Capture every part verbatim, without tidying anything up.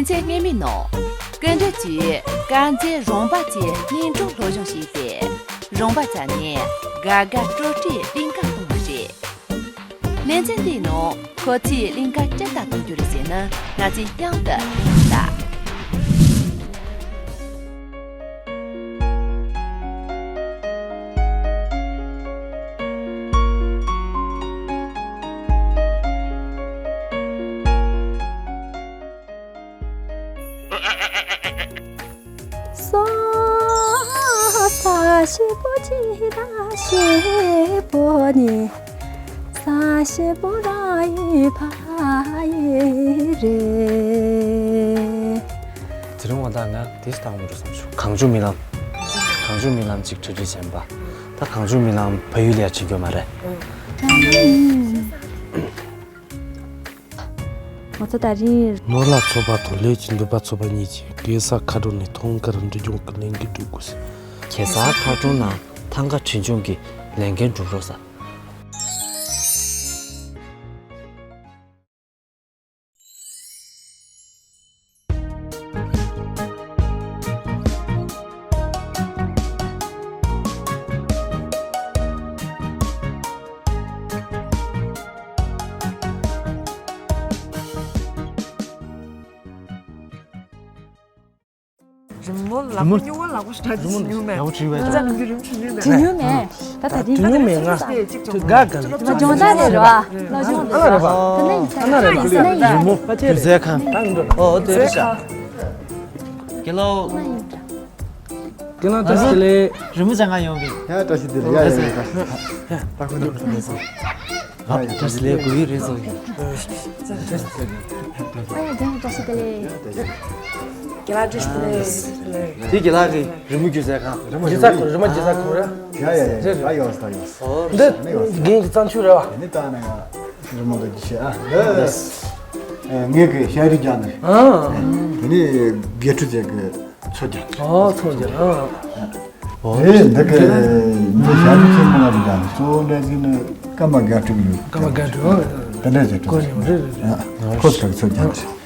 ཚེས་སྔོན་མའི་ནང་། སྐུ་མགྲོན་གྱིས་དཀར་མཛེས་རོང་པ་བཅས་གླིང་སྒྲུང་སློབ་སྦྱོང་བྱས་ཏེ། རོང་པ་བཅས་ནས་དགའ་དགའ་སྤྲོ་སྤྲོས་གླིང་ག་གཏོང་བ་རེད། ལེ་ཚན་འདིའི་ནང་ཁོ་ཚོས་གླིང་ག་ཅི་ལྟར་གཏོང་རྒྱུ་རེད་ཟེར་ན། ང་ཚོས་མཉམ་དུ་ལྟ། སོ། ས་ཞིམ་པོ་ཅིག་དང་ཞིམ་པོ་ནི། ས་ཞིམ་པོ་ར་ཡི་ཕ་ཡི་རེད། དེ་རིང་བ་ད་ང་དེ་ལྟ་བུ་རེད་བསམ་བྱུང་། གངས་ལྗོངས་རྨི་ལམ། གངས་ལྗོངས་རྨི་ལམ་གཅིག་འཁྲིད་རེས་བྱས་པ། ད་གངས་ལྗོངས་རྨི་ལམ་བལ་ཡུལ་ལ་ཡ་ཕྱིན་རྒྱུ་མ་རེད། ང་ཚོ་ད་རིང་ནོར་ལྷ་ཚོགས་པ་དང་ལས་ཀྱི་འདུན་པ་ཚོགས་པ་གཉིས་ཀྱིས་གེ་སར་མཁར་གྲོང་ནས་ཐང་ག་རི་འབྲི་ལྗོངས་ཀྱི་ལས་འགུལ་སྒྲུབ་དགོས་ཟེར། གེ་སར་མཁར་གྲོང་ནང་ཐང་ག་འབྲི་ལྗོངས་ཀྱི་ལས་འགུལ་སྒྲུབ་རོགས་ཟེར། རི་མོ་ལག་པ་རི་མོ་རྙིང་བ་ལག་པ་ཞིག་འདྲ་རི་མོ་ཅི་ཉུང་མེད། ཡག་པོ་བྲིས་པ་ཡིན། ད་ནམ་རྒྱུན་རི་མོ་བྲིས་ཉུང་མེད། བྲིས་ཉུང་མེད། ད་ད་རིང་བྲིས་ཉུང་མེད། ང་ཅིག་ཅིག་དགའ་དགའ་ལ། ད་སྦྱོང་བརྡར་རེད་རོ། ཨ། སློབ་སྦྱོང་རེད་རོ། ད་ན་ཡིན་ད་ན་ཡིན་ད་ན་ཡིན། རི་མོ་སྒྱུ་རྩལ་ཁང་། ཨོ་དེ་རེད་ཤག་དགེ་ལགས། ད་ན་ཡིན་ད། དགེ་ལགས་བཀྲ་ཤིས་བདེ་ལེགས། རི་མོ་སྦྱང་ག་ཡོང་གི། ཡ་བཀྲ་ཤིས་བདེ་ལེགས། ཡ་ཡ་ཡ། ད་ཁོ་ཚོ་ཚོ་ཚོ། ཨ་བཀྲ་ཤིས་བདེ་ལེགས། གུས་ཡུལ་རེད་ཟོ་གི། ཨ་ཡ་བཀྲ་ཤིས་བདེ་ལེགས། དགེ་ལགས་བཀྲ་ཤིས་བདེ་ལེགས། དེ་དགེ་ལགས་ཀྱི་རི་མོ་སྒྱུ་རྩལ་ཁང་། རི་མོ་སྒྱུ་རྩལ་ཁང་། རི་མོ་སྒྱུ་རྩལ་ཁང་རེད། ཡ་ཡ་ཡ། ད་ཡོང་སོང་ད་ཡོང་སོང་། འདི་རྒན་གྱི་བརྩམས་ཆོས་རེད་བ། དེ་ནི་ད་ནི་ང་རི་མོ་ལ་འདི་བྱས། ཨ་འདི་ངེད་ཀྱི་ཤ་རི་རྒྱག་ནི་རེད། ཨ། དེ་ནི་དགེ་ཕྲུག་ཅིག་གི་ཚོ་རྒྱག། ཨོ་ཚོ་རྒྱག། ཨ། ཨོ་རེད། འདི་གི་མི་ཤ་རི་ཆེན་མོ་ལ་རི་རྒྱག་ནི། གཙོ་བོ་འདྲ་ཟིག་ནི་སྐར་མ་དགའ་སྤྲོ་ཡོད། སྐར་མ་དགའ་སྤྲོ། ཨ། དེ་འདྲ་ཟེར་གོ་ནི་རེད་རེད་རེད། ཨ། ཁོ་ཚོ་གི་ཚོ་རྒྱག་ནི་རེད།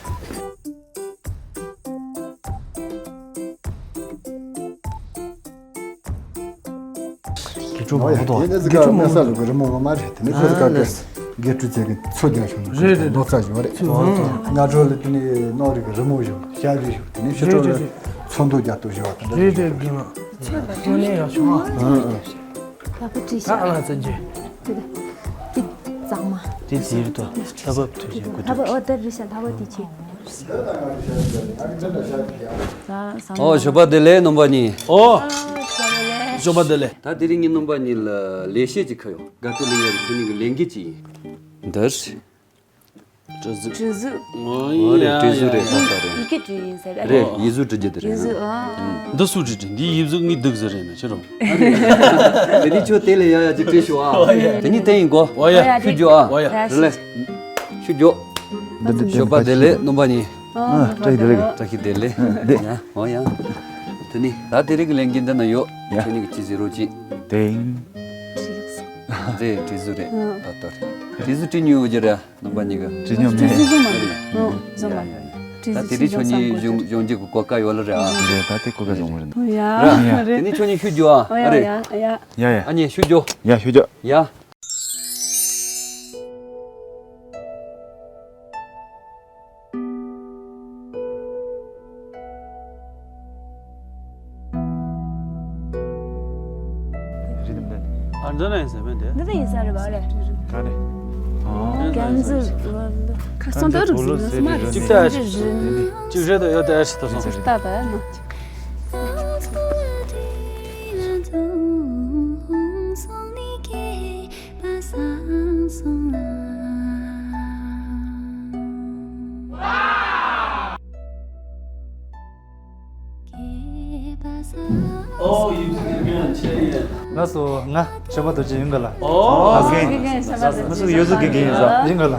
དགེ་ཕྲུག་མང་པོ་འདུག་དེ་ནི་ཟི་དགེ་ཕྲུག་མང་པོ་འདུག་དེ་ནི་ཟི་ག་དམན་ས་ལུག་གི་རི་མོ་ངོ་མ་རེད། དེ་ནི་ཁོ་ཟི་ག་ཨ་དེ་དགེ་ཕྲུག་ཚོ་གི་ཚོ་རྒྱག་ཞོག་རེད་རེད། རྡོག་རྩ་ཞོག་རེད། ཚོ་ཨ། སྔ་དྲོ་ལ་དེ་ནི་ནོར་རི་གི་རི་མོ་ཞོག་ཤ་རི་ཞོག་དེ་ནི་ཕྱི་དྲོ་ལ་རེད་རེད། ཚོན་མདོག་རྒྱག་སྟོབས་ཞོག་དེ་འདྲ་རེད་རེད། དགེ་ལགས་ཚོ་ནས་ཡག་ཤོག་ཨ། ཨ་ཨ། ལྷ་པ་བྲིས་ཤག་ཨ་ཨ་ཙམ་གྱིས། དེ་དེ་གཙང་མ། དེ་དེ་རེད་དོ། ལྷ་བབས་ཐུགས་རྗེ་སྐུ་ལྷ་བབས། ཐུགས་ཨོ་དེ་རེད་ཤག་ལྷ་བབས་དེ་ཆེ། ཨོ་ཞོགས་པ་བདེ་ལེགས་རྣམ་པ་གཉིས། ཨོ། ཞོགས་པ་བདེ་ལེགས། ད་དེ་རིང་ངས་རྣམ་པ་གཉིས་ལ་ལས་བྱེད་ཅིག་ཁ་ཡོང་། དགའ་སྤྲོ་གླིང་ག་རི་ཁྱོད་གཉིས་ཀྱི་ལས་འགུལ་ཅིག་ཡིན། འདིར། གྲུ་གཟུགས། གྲུ་གཟུགས། ཨོ་རེད། གྲུ་གཟུགས་རེད། ད་ལྟ་རེད། ཡི་གེ་འབྲི་ཡིན་ཟེར། རེད། ཡིག་གཟུགས་འབྲི་རྒྱུ་དེ་རེད། ཡིག་གཟུགས། ཨ། འདི་སུ་བྲིས་བྲིས། འདི་ཡིག་གཟུགས་ངས་སྡུག་ཟེར་རེད་ན་ཁྱེད་རང་། དེ་ནི་ཁྱོད་དེ་ལས་ཡག་ཡག་ཅིག་བྲིས་ཤོག་ཨ། དེ་ནི་དེ་ཡིན་གོ། ཨོ་ཡ། ཤུགས་རྒྱོབ་ཨ། ཨོ་ཡ། རེད་ལེ། ཤུགས་རྒྱོབ། འདི་འདི་ཞོགས་པ་བདེ་ལེགས་རྣམ་པ་གཉིས། ཨ། བཀྲ་ཤིས་བདེ་ལེགས། བཀྲ་ཤིས་བདེ་ལེགས། ཡ། ཨོ་ཡ། དེ་ནི་ད་དེ་རིང་གི་ལས་འགན་འདི་ན་ཡོད། ཡ། ཁྱེད་གཉིས་ཀྱིས་ཅི་ཟེར་རོགས་གྱིས། དེང་། རེད། གྲུ་གཟུགས་རེད། ད་ལྟ་རེད། གྲུ་གཟུགས་བྲིས་མྱོང་ཡོད་ཀྱི་རེད། རྣམ་པ་གཉིས་ཀ། བྲིས་མྱོང་མེད། བྲིས་མྱོང་མ་རེད། ཨོ་བཟོ་མ། ཡ་ཡ་ཡ། ད་དེ་རིང་ཁྱོད་གཉིས་གཞུང་གཞུང་འབྲེལ་གྱི་གོ་སྐབས་ཡོད་ལ་རེད་ཨ། རེད། ད་དེ་གོ་སྐབས་བཟང་པོ་རེད། ཡ། ར། དེ་ནས་ཁྱོད་གཉིས་ཤུགས་རྒྱོབ་ཨ། ཨོ་ཡ། རེད། ཡ་ཡ། ཡ་ཡ། ཨ་ནི་ཤུགས་རྒྱོབ། ཡ་ཤུགས་རྒྱོབ། ཡ། ཨ་འདི་ན་ཡིན་ས་མེད་དེ། འདི་ན་ཡིན་ས་རེད་པ། རེད། ག་རེ། ཨོ། རྒན་ཟིག་ཁ་སང་ད་རུ་ཟིག་ན་སྨ་རེད། ཅིག་ལྟ་ཅིག་རེད་དོ་ཡོད་དེ་ཨ་ཞིག་ད་སོང་། ཟུར་ལྟ་བ་ན། ཨོ། ཡིག་གཟུགས་དགེ་རྒན་ཆེ་ཡིན། ལགས་སོ། ང་ཞོགས་པ་རྡོ་རྗེ་ཡིན་ག་ལ། ཨོ། ང་ཞོགས་པ་རྡོ་རྗེ། ང་ཞོགས་པ་ཡིག་གཟུགས་དགེ་རྒན་ཡིན་ས་ཡིན་ག་ལ།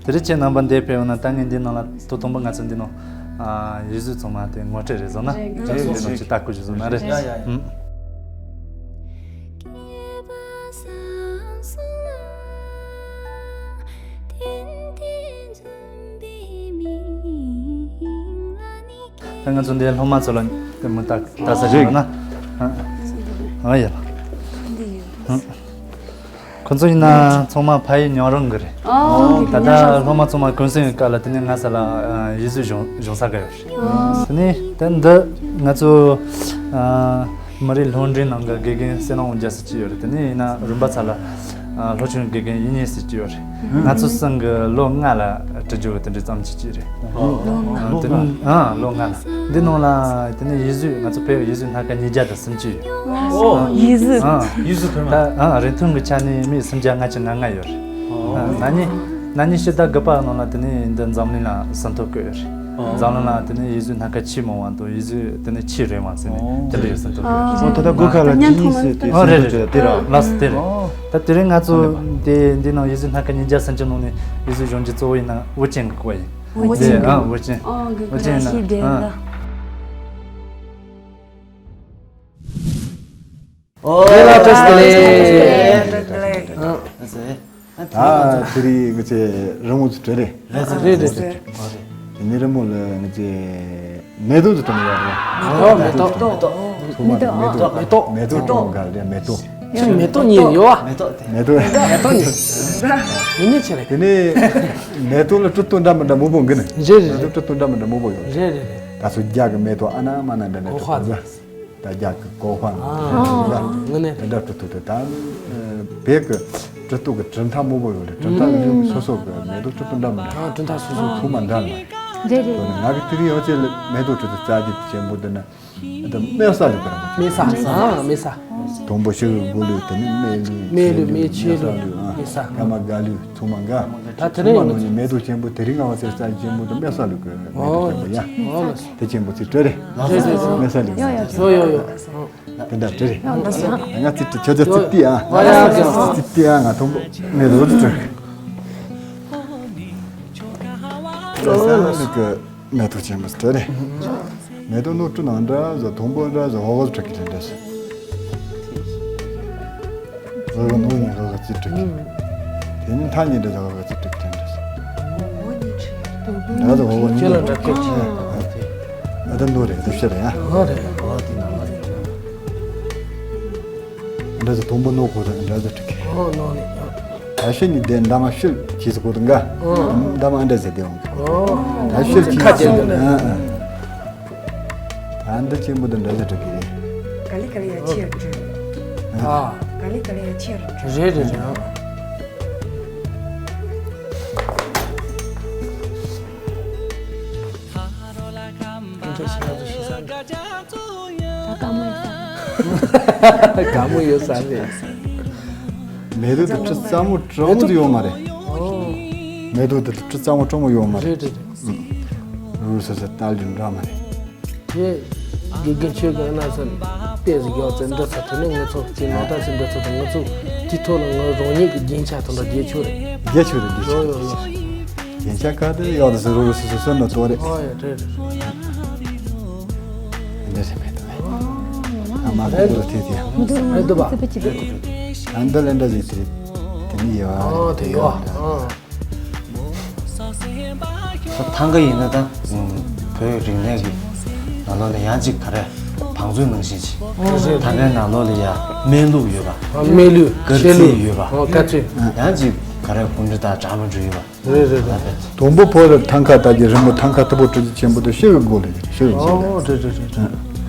དེ་རིང་ཁྱེད་རྣམ་པ་འདིར་ཕེབས་ཡོང་ན། ད་ངས་འདི་ནང་ལ་ད་དུང་པ་ང་ཚོ་འདི་ནང་ཨ་ཡིག་གཟུགས་ཚང་མ་དེ་ངོ་སྤྲོད་རེ་བཟོ་ན། རེད། རེད། འདི་ནང་ཅིག་ལྟ་སྐོར་ཞིག་བཟོ་ན་རེད། ཡ་ཡ་ཡ། ཨུམ། ད་ང་ཚོ་འདི་སློབ་མ་ཚོ་ལ་དེ་མོ་ལྟ་ལྟ་ས་ཞིག་ཡོད་ན། ཨ་ཡ། ཁོ་ཚོ་ཡིན་ན་ཚང་མ་ཕ་ཡུལ་ཉང་རོང་གི་རེད། ཨོ། ད་ལྟ་སློབ་མ་ཚང་མ་གུང་སེང་གི་སྐབས་ལ་དེ་ནས་ང་ས་ལ་ཡིག་གཟུགས་སྦྱོང་སྦྱོང་ས་ག་ཡོད་རེད། དེ་ནས་ད་འདི་ང་ཚོ་མི་རིགས་སློབ་འབྲིང་ནང་གི་དགེ་རྒན་སེ་ནང་འོ་ཇ་ཟེར་གྱི་ཡོད་རེད། དེ་ནས་ཡིན་ན་རིམ་པ་ཚ་ལ་སློབ་ཆུང་དགེ་རྒན་ཡིན་ཉེ་ཟེར་གྱི་ཡོད་རེད། ང་ཚོ་སང་གི་ལོ་ལྔ་ལ་བྲི་རྒྱུ་གི་དེ་འདྲའི་བརྩམས་བྱས་ཀྱི་རེད། ལོ་ལྔ། ཨ། ལོ་ལྔ། ཨ། ལོ་ལྔ་ལ། འདི་ནང་ལ་དེ་ནས་ཡིག་གཟུགས་ང་ཚོ་བོད་ཡིག་གཟུགས་སྣ་ཁ་ཉིས་བརྒྱ་དང་སུམ་ཅུ་ཡོད། ཨོ། ཡིག་གཟུགས། ཨ། ཡིག་གཟུགས་ཐོན་ད། ཨ། རིང་ཐུང་གི་ཆ་ནས་མི་སུམ་བརྒྱ་ལྔ་བཅུ་ང་ལྔ་ཡོད་རེད། ཨ། ན་ནིང་ན་ནིང་ཕྱི་ཟླ་དགུ་པ་ནང་ལ་དེ་ནས་འདི་འཛམ་གླིང་ལ་ཟིན་ཐོ་བཀོད་ཡོད་རེད། འཛམ་གླིང་ལ་དེ་ནས་ཡིག་གཟུགས་སྣ་ཁ་ཆེས་མང་བ་དང་ཡིག་གཟུགས་དེ་ནས་ཆེས་རིང་བ་ཟེར་ནས་དེ་འདྲ་ཡོད་ཟིན་ཐོ་བཀོད་ཡོད་རེད། ཨོ། ད་ལྟ་སྒོ་ཁ་ལ་ཅི་ཡིན་ཟེར་དེ། ཨོ། རེད་རེད། དེ་རེད། ལགས་སོ། དེ་རེད། ཨོ། ད་དེ་རིང་ང་ཚོ་དེ་འདི་ནང་ཡིག་གཟུགས་སྣ་ཁ་ཉིས་བརྒྱ་སུམ་ཅུ་ནང་ནས་ཡིག་གཟུགས་སྦྱོང་རྒྱུ་གཙོ་བོ་ཡིན་ན་ཝུ་ཅན་གི་སྐོར་ཡིན། ཝུ་ཅན། ཨ། ཝུ་ཅན། ཨོ། གི་ཝུ་ཅན་ན། ཤེས་བདེ་ལ། ཨོ། ཡ་ལ་བཀྲ་ཤིས་བདེ་ལེགས། ཨ། ད་དེ་རིང་ང་ཚོ་རི་མོ་ཚོ་བྲིས་རེད། རེད་རེད། དེ་ནས་རི་མོ་ལ་ང་ཚོ་མེ་ཏོག་ཚོ་བྲིས་ཡོད་རེད། ཨོ། མེ་ཏོག། མེ་ཏོག། ཚང་མ་མེ་ཏོག། མེ་ཏོག། མེ་ཏོག་བྲིས་ག་རེད། མེ་ཏོག། ཁྱོད་མེ་ཏོག་གཉིས་ཡོད་བ། མེ་ཏོག་དེ། མེ་ཏོག། མེ་ཏོག་གཉིས། མི་ཉན་ཆེ་རེད། དེ་ནས་མེ་ཏོག་ལ་བྲིས་ཏོ་འདྲ་མི་འདྲ་མང་པོ་འགི་ནི། རེད་རེད། མེ་ཏོག་བྲིས་ཏོ་འདྲ་མི་འདྲ་མང་པོ་ཡོད་རེད། རེད་རེད་རེད། ད་སོ་རྒྱ་གི་མེ་ཏོག་ཨ་ན་མ་ན་འདྲ་འདྲ་གོ་ཧ་བྲིས་ཏོ། ད་རྒྱ་གི་གོ་ཧ་ན། ཨ། དངོས་གནས། འདི་འདྲ་བྲིས་ཏོ་དེ་ད་བོད་གི་བྲིས་ཏོ་གི་བྲིས་ཐབས་མང་པོ་ཡོད་རེད། བྲིས་ཐབས་ཡོད་སོ་སོ་གི་མེ་ཏོག་བྲིས་ཏོ་འདྲ་མི་འདྲ། ཨ། བྲིས་ཐབས་སོ་སོ། ཚང་མ་འདྲ་མི་འདྲ། རེད་རེད། ང་གི་དེ་རིང་ཡང་ཅིག་ལ་མེ་ཏོག་བྲིས་ཏོ་རྩ་རྒྱུ་ཆེན་པོ་འདི་ན། ད་སྨེ་བསགས་ལུགས་ག་རེ་མོ། སྨེ་བསགས། ཨ། སྨེ་བསགས། དང་པོ་ཕྱི་གི་སྒོ་ལུགས། དེ་ནས་སྨེ་ལུགས། སྨེ་ལུགས། སྨེ་ལུགས། སྨེ་ཕྱེ་ལུགས། སྨེ་བསགས། སྔ་མ་སྒ་ལུགས། ཚང་མ་སྒ། ད་དེ་ཚང་མ་ནང་ནས་མེ་ཏོག་ཆེན་པོ་དེ་རིང་ང་བ་ཚེ་རྩ་ཆེན་པོ་དེ་སྨེ་བསགས་ལུགས་གི་མེ་ཏོག་ཆེན་པོ་ཡ། ཨོ་ལགས་སོ། དེ་ཆེན་པོ་ཚིག་བྲིས་རེད། རེད་རེད་རེད། སྨེ་བསགས་ལུགས། ཡོ་ཡོ་ཡོ་ཡོ། དེ་འདྲ་བྲིས་རེད། ཡོ་ལགས་སོ། ང་ཚིག་བྲིས། ཁྱོད་ཚོ་ཚིག་བྲིས་ཨ། ཨོ་ཡ་ཡ། ཚིག་བྲིས་ཨ། ང་དང་པོ་མེ་ཏོག་བྲིས། སྨེ་བསགས་ལུགས་གི་མེ་ཏོག་ཆེན་པོ་བྲིས་རེད། མེ་ཏོག་ནོར་བྲིས་ནང་འདྲ་ཟོ། དང་པོ་འདྲ་ཟོ། འོག་གི་བྲིས་གི་འདྲ་ཟོ། འོག་གི་ནོར་ནི་འོག་གི་ཚིག་བྲིས་གི། དེ་ནི་མཐའ་གཉིས་འདྲ་ཟོ། འོག་གི་ཚིག་བྲིས་གི་འདྲ་ཟོ། འདྲ་ཟོ། འོག་གི་ཁྱེད་ལ་འདྲ་ཁྱེད་ཀྱི། ཨ། འདི་ནོར་རེད། འདི་ཕྱི་རེད་ཡ། ཨ་རེད། ཨ། དེ་ནང་ལ་འདྲ་ཟོ། དང་པོ་ནོར་གོ་དང་འདྲ་ཟོ་བྲིས་གི། ཨ། ནོར་ནི། ད་ཕྱི་ནི་དེ་འདབ་མ་ཕྱི་ཁྱི་ཟིག་གོ་དང་ག་ཨ། འདབ་མ་འདྲ་ཟེར་དེ་འོང་གི། ཨ། ད་ཕྱི་ཁྱི་ཁ་ཟེར། ཅན་དུ་ནི། ཨ་ཨ། ད་འདི་ཆེན་པོ་དང་འདྲ་ཟེར་བྲིས་གི། ག་ལེ་ག་ལེ་ཡ་ཆེར་བྲིས། ཨ། ག་ལེ་ག་ལེ་ཡ་ཆེར་བྲིས། རེད་རེད་རེད། ཨ། ད་དཀའ་མོ་ཡོད་ས་རེད། མེ་ཏོག་དེ་བྲིས་སླ་མོ་དྲང་མོ་དེ་ཡོད་མ་རེད། མེ་ཏོག་དེ་བྲིས་སླ་མོ་དྲང་མོ་ཡོད་མ་རེད། རེད་རེད་རེད། རུ་སོ་སོ་ལྟ་རྒྱུ་འདྲ་མ་རེད། དེ་དགེ་རྒན་ཁྱོད་ཀྱི་ཨ་ན་ཚོ་ལྟས་ཟིག་ཡོད་ཚེ་འདི་ཚོ་དེ་ནས་ངེད་ཚོ་ཀྱི་ནང་ད་ཚེ་འདི་ཚོ་དང་ང་ཚོ་དེ་ཐོག་ལ་ང་རང་ཉིད་ཀྱི་རྒྱན་ཆ་དང་འདྲ་རྒྱན་ཆ་རེད། རྒྱན་ཆ་རེད། རྒྱན་ཆ། ཡོད་ཡོད་ཡོད། རྒྱན་ཆ་ག་དེ་ཡོད་དེ་ཟེར་རོ་རོ་སོ་སོ་སོན་ན་ཏོ་རེད། ཨོ་ཡ་རེད་རེད། འདི་རེད་མེད་དོ། ཨ་མ་ཁོ་རེད་དེ་དེ། མི་འདུག་རེད་འདུག་པ། ཨ་འདི་ལེན་འདྲ་ཟིག་དེ་རེད། དེ་ནི་ཡོད། ཨོ་དེ་ཡོད། ཨོ། ཐང་ག་ཡིན་ན་ད་བོད་རིག་གནས་ཀྱི་ནང་ལོགས་ལ་ཡང་ཅིག་ག་རེ་བང་མཛོད་ནང་བཞིན་ཅིག་ཨོ་རེད། ཐང་གའི་ནང་ལོགས་ལ་ཡ་སྨན་ལུགས་ཡོད་པ། ཨོ་སྨན་ལུགས། དཀར་རྩེ་ཡོད་པ། ཨོ་དཀར་རྩེ། ཡང་ཅིག་ག་རེ་གུང་ཁྲན་ཏང་གྲ་མ་འགྲོ་ཡོད་པ། རེད་རེད་རེད། དང་པོ་བོད་ལ་ཐང་ག་ད་གི་རི་མོ་ཐང་ག་དུ་པོ་བྲི་རྒྱུ་ཆེན་པོ་དེ་ཤེལ་གི་སྒོ་ལས་ཤེལ་གི་སྒོ་ལས། ཨོ་རེད་རེད་རེད།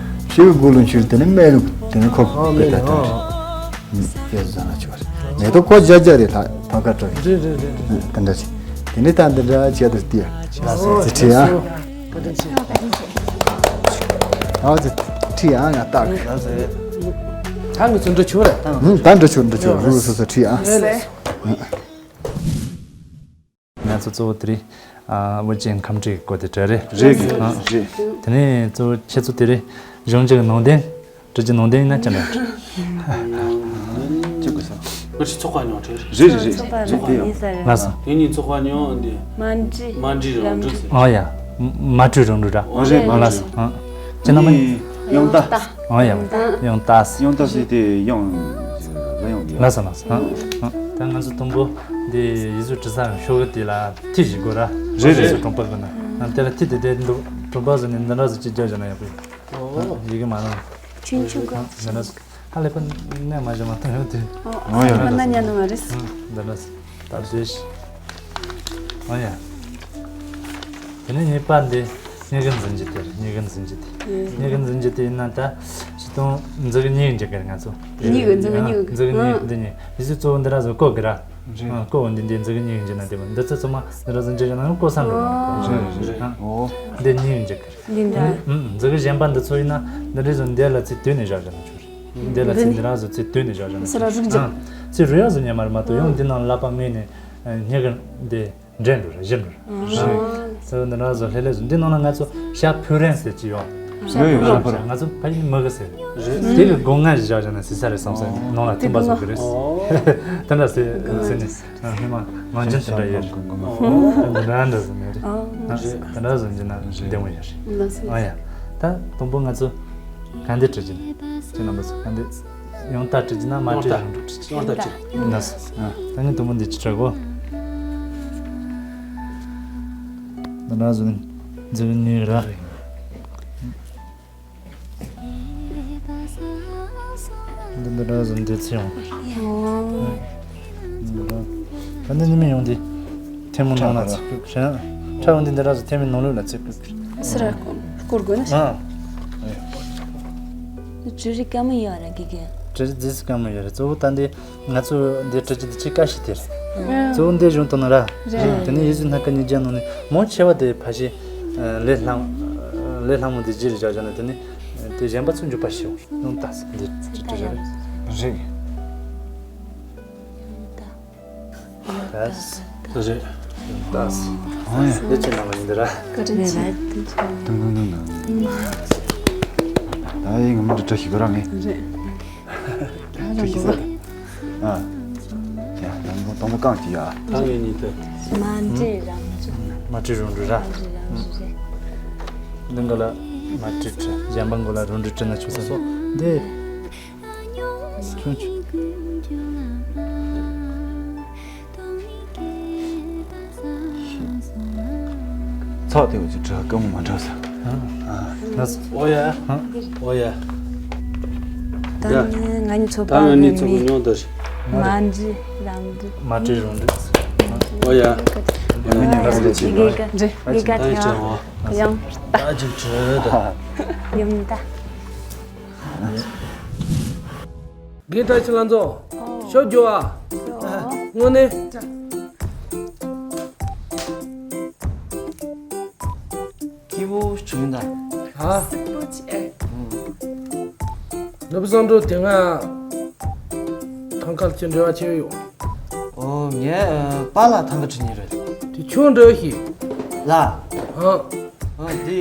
ཤེལ་གི་སྒོ་ལུང་ཕྱིར་དེ་ནས་སྨན་ལུགས་དེ་ནས་ཁོ་ཨོ་སྨན་ལུགས། ཨོ། ཡོད་ཟ་ན་ཆོག་རེད། མེ་ཏོག་ཁོ་རྒྱ་རྒྱ་རེད། ཐ་ཐང་ག་བྲི་རེད་རེད་རེད། དེ་འདྲ་ཞིག་དེ་ནས་ད་འདི་འདྲ་བྱས་དུ་སྟེ། ཨོ་ཚེ་ཁྲི་ཨ། ཨོ་ཚེ་ཁྲི་ཨ་ང་ལྟ་གི། ད་ངི་ཚོ་འགྲོ་ཆོག་རེད། ད་འགྲོ་ཆོག་འགྲོ་ཆོག་རུ་སོ་སོ་ཁྲི་ཨ། ང་ཚོ་གཙོ་བོ་དེ་རིང་ཨ་ཝུ་ཅན་ཁམས་བྲིས་སྐོར་དེ་གྲ་རེད། རེད་རེད་ཨ། རེད། དེ་ནས་གཙོ་བོ་ཁྱེད་ཚོ་དེ་རིང་གཞུང་གི་ནང་དོན་བྲི་རྒྱུ་ནང་དོན་ཡིན་ན་ཅི་འདྲ་བྲི། ཅི་དགོས་སམ། ང་ཚོ་ཚོགས་པ་ཉོ་བྲིས། རེད་རེད་རེད། ཚོགས་པ་རེད་ཡིན་ས་རེད། ལགས་སོ། དེ་ནས་ཚོགས་པ་ཉོ་འདི་མ་འདྲི་མ་འདྲི་རང་འགྲོ་ཟེར། ཨ་ཡ། མ་འདྲི་རང་འགྲོ་འདྲ། ཨ་རེད། མ་ལགས་སོ། ཨ། ཅི་ན་མ་ཡིན། ཡང་ལྟ། ཨ་ཡ། ཡང་ལྟ། ཡང་ལྟ་ཟེར་དེ་ཡང་ལ་ཡང་ལ། ལགས་སོ་ལགས་སོ། ཨ། ཨ། ད་ང་ཚོ་དང་པོ་འདི་ཡིག་གཟུགས་བྲི་ས་ཤོག་གུ་དེ་ལ་ཐིག་ཞིག་དགོས་ར། རེད་རེད། ཡིག་གཟུགས་དང་པོ་དགོས་ན། ཨ། དེ་ལ་ཐིག་དེ་དེ་འདུག་སོ་པ་ཟེར་ནས་འདི་འདྲ་ཟེར་ཅིག་རྒྱག་བཞག་ན་ཡག་པོ་ཡོད། ཨོ། ཡི་གེ་མ་ནང་། ཆུང་ཆུང་གི། འདི་འདྲ་ཟེར། ཧ་ལས་པ་ནས་མ་བཞག་མ་ཐོན་ཡོད་དེ། ཨོ། ཨོ་ཡ། ཧ་ལས་པ་ན་ཉན་ནི་མ་རེད། འདི་འདྲ་ཟེར། ད་བཟོས་ཤིག། ཨོ་ཡ། དེ་ནས་གཉིས་པ་འདི་མྱི་གི་འཛིན་རྒྱུ་དེ་རེད། མྱི་གི་འཛིན་རྒྱུ་དེ། ཨེ། མྱི་གི་འཛིན་རྒྱུ་དེ་ཡིན་ན་ད་སྤྱིར་བཏང་འཛིན་གི་མྱི་གི་འཇུག་གི་རེད་ང་ཚོ། མྱི་གི། འཛིན་གི་མྱི་གི། འཛིན་གི་མྱི་གི། འདི་གཉིས། མི་ཚོས་གཙོ་བོ་འདི་ར་བཟོ་བཀོད་གི་ར། རེད། ཨ། བཀོད་འོ་འདི་འདི་འཛིན་གི་མྱི་གི་འཇུག་ན་དེ་མ། འདི་ཚོ་ཚང་མ་འདི་ར་བཟོ་འཇུག་བྱས་ན་བཀོད་ས་འགྲོ་མ་རེད། རེད་རེད། ཨ། ཨོ། འདི་མྱི་གི་འཇུག་གི་རེད། འདི་འདྲ། ཨ། འཛིན་གི་གཞན་པ་འདི་ཚོ་ཡིན་ན་འདི་རེ་བཟོ་འདི་ལ་ཚིག་དོན་ནས་བཞག་བཞག་ན་ཆོག་རེད། འདི་ལ་ཚིག་འདི་ར་བཟོ་ཚིག་དོན་ནས་བཞག་བཞག་ན་ཆོག་རེད། ཨ། ཚིག་རེ་བ་བཟོ་ཉན་མ་རེད་མ་གཏོགས། ཡང་འདི་ནང་ལག་པ་མེད་ནས་མྱི་གི་འདི། འདྲེན་འགྲོ་ར་གཞིར་འགྲོ་ར། རེད། ཟེར་བ་འདི་འདྲ་བཟོ་ལྷེ་ལྷེ་བཟོ། འདི་ནང་ལ་ང་ཚོ་ཤ་ཕུ་རན་ཟེར་གྱི་ཡོད། ཡོད་ཡོད། ང་ཚོ་ཕ་གི་ནི་མི་གི་ཟེར། རེད། དེ་གི་སྒོ་ང་ཞིག་བཞག་བཞག་ན་ཟེར་ས་རེད་བསམ་ས། ནང་ལ་ཐིམ་པ་བཟོ་གི་རེད། དེ་འདྲ་ཟེར་ཟེར་ནས་སྔོན་ཆད་དེ་འདྲ་ཡོད་རེད། འདི་འདྲ་འདྲ་ཟེར་ནས་རེད། དེ་འདྲ་བཟོ་རྒྱུ་ན་བདེ་མོ་ཡོད་རེད། ཨ་ཡ། ད་དང་པོ་ང་ཚོ་ག་འདི་བྲི་རྒྱུ་ན། ཁྱེད་རྣམ་པ་ཚོ་ག་འདི། ཡང་ད་བྲི་རྒྱུ་ན་མ་བྲིས་རུང་འགྲིག་རེད། ཡང་ད་བྲི། ལགས་སོ། ཨ། ད་ངས་དུམ་བུ་འདི་ཅི་བྲི་དགོས། འདི་འདྲ་བཟོ་ནས་འཛིན་གི་མྱི་ར། འདི་འདི་འདྲ་བཟོ་འདི་ཚེ་ཡོང་། ཨོ། འདི་འདྲ། ད་འདི་ཉི་མ་ཡོང་དུས་ཐལ་མོ་ནང་ལ་ཚིག་དགོས་རེད། ཁྲ་བོ་འདི་འདི་འདྲ་བཟོ་ཐལ་མོ་ནང་ལོགས་ལ་ཚིག་དགོས་རེད། སི་ར་སྐོར་དགོས་ན། ཨ། བྲི་རིགས་དཀའ་མོ་ཡོད་ར་གི་གི། བྲི་རིགས་ཟིག་དཀའ་མོ་ཡོད་རེད། གཙོ་བོ་ད་འདི། ང་ཚོ་འདི་བྲི་རྒྱུ་འདི་ཆེས་དཀའ་ཤོས་དེ་རེད། ཨ། གཙོ་བོ་འདི་གཞུང་དང་ན་ར། རེད། དེ་ནས་ཡིག་གཟུགས་སྣ་ཁ་ཉིས་བརྒྱ་ནང་ནས་མང་ཆེ་བ་དེ་ཕལ་ཆེར་ལས་སླ་ལས་སླ་མོ་འདི་བརྗེ་རེ་བཞག་བཞག་ན། དེ་ནས་དེ་གཞན་པ་ཚོ་འཇུག་པ་ཞིག་ཡོང་ད་ཟེར། འདི་བྲི་བྲི་བཞག་རེད། རེད། ད་ཟེར། རེད། ད་ཟེར། ཨོ་ཡ། འདི་ཆེ་ན་མ་ཡིན་འདི་ར། བཀའ་དྲིན་ཆེ། དུང་དུང་དུང་དུང་། ད་ཡིན་ང་མི་འདྲ་བྲི་ཞིག་ར་ངས། རེད། ཁྱོད་ཤི་ས། ཨ། ཡ། དང་པོ་དང་པོ་རྐང་གཅིག་ཡ། ད་ངས་གཉིས་དེ། མ་འདྲེས་རང་འདྲེས། མ་འདྲེས་རང་འདྲེས་ར། མ་འདྲེས་རང་འདྲེས་རེད། འདི་འགོ་ལ་མ་འདྲེས་བྲི། གཞན་པ་འགོ་ལ་རང་འདྲེས་བྲི་ན་ཆོག་ས་སོ། འདི། ཁྱོད་ཁྱོད། ཚགས་དེ་འུ་ཚོ་བྲི་དཀའ་མོ་མ་འདྲ་ས། ཨ། ཨོ་ཡ། ཨོ་ཡ། ད་ནི་ང་གཉིས་ཚོ་ད་ང་གཉིས་ཚོ་གི་མྱོང་འདི་རེད། མ་འདྲེས་རང་འདྲེས། མ་འདྲེས་རང་འདྲེས། ཨོ་ཡ། ང་གཉིས་ང་ཚོ་གི་ལས་བྱེད་པ། འདི་ག་འདི་ག་ཨ་ཅིག་ཡང་ད་ཅིག་བྲི་ད། ཡུམ་ད། དགེ་བཀྲ་ཤིས་ལྷ་མཛོད། ཨོ། ཤོག་རྒྱུ་ཨ། ཨོ། དངོས་གནས། སྐྱིད་པོ་བྱུང་ད། ཧ། སྐྱིད་པོ་བྱས། ཨུམ། ནུབ་བཟང་འགྲོ་དེ་སྔ་ཐང་ཁ་ལ་ཅི་འབྲེལ་བ་ཆེ་ཡོད། ཨོ། ངས་ཨ་པཱ་ལགས་ཐང་ཁ་ཁྲིད་ཉེ་རེད། དེ་ཁྱོད་འདྲ་ཞིག་ལ། ཨང་། ཨ་འདི།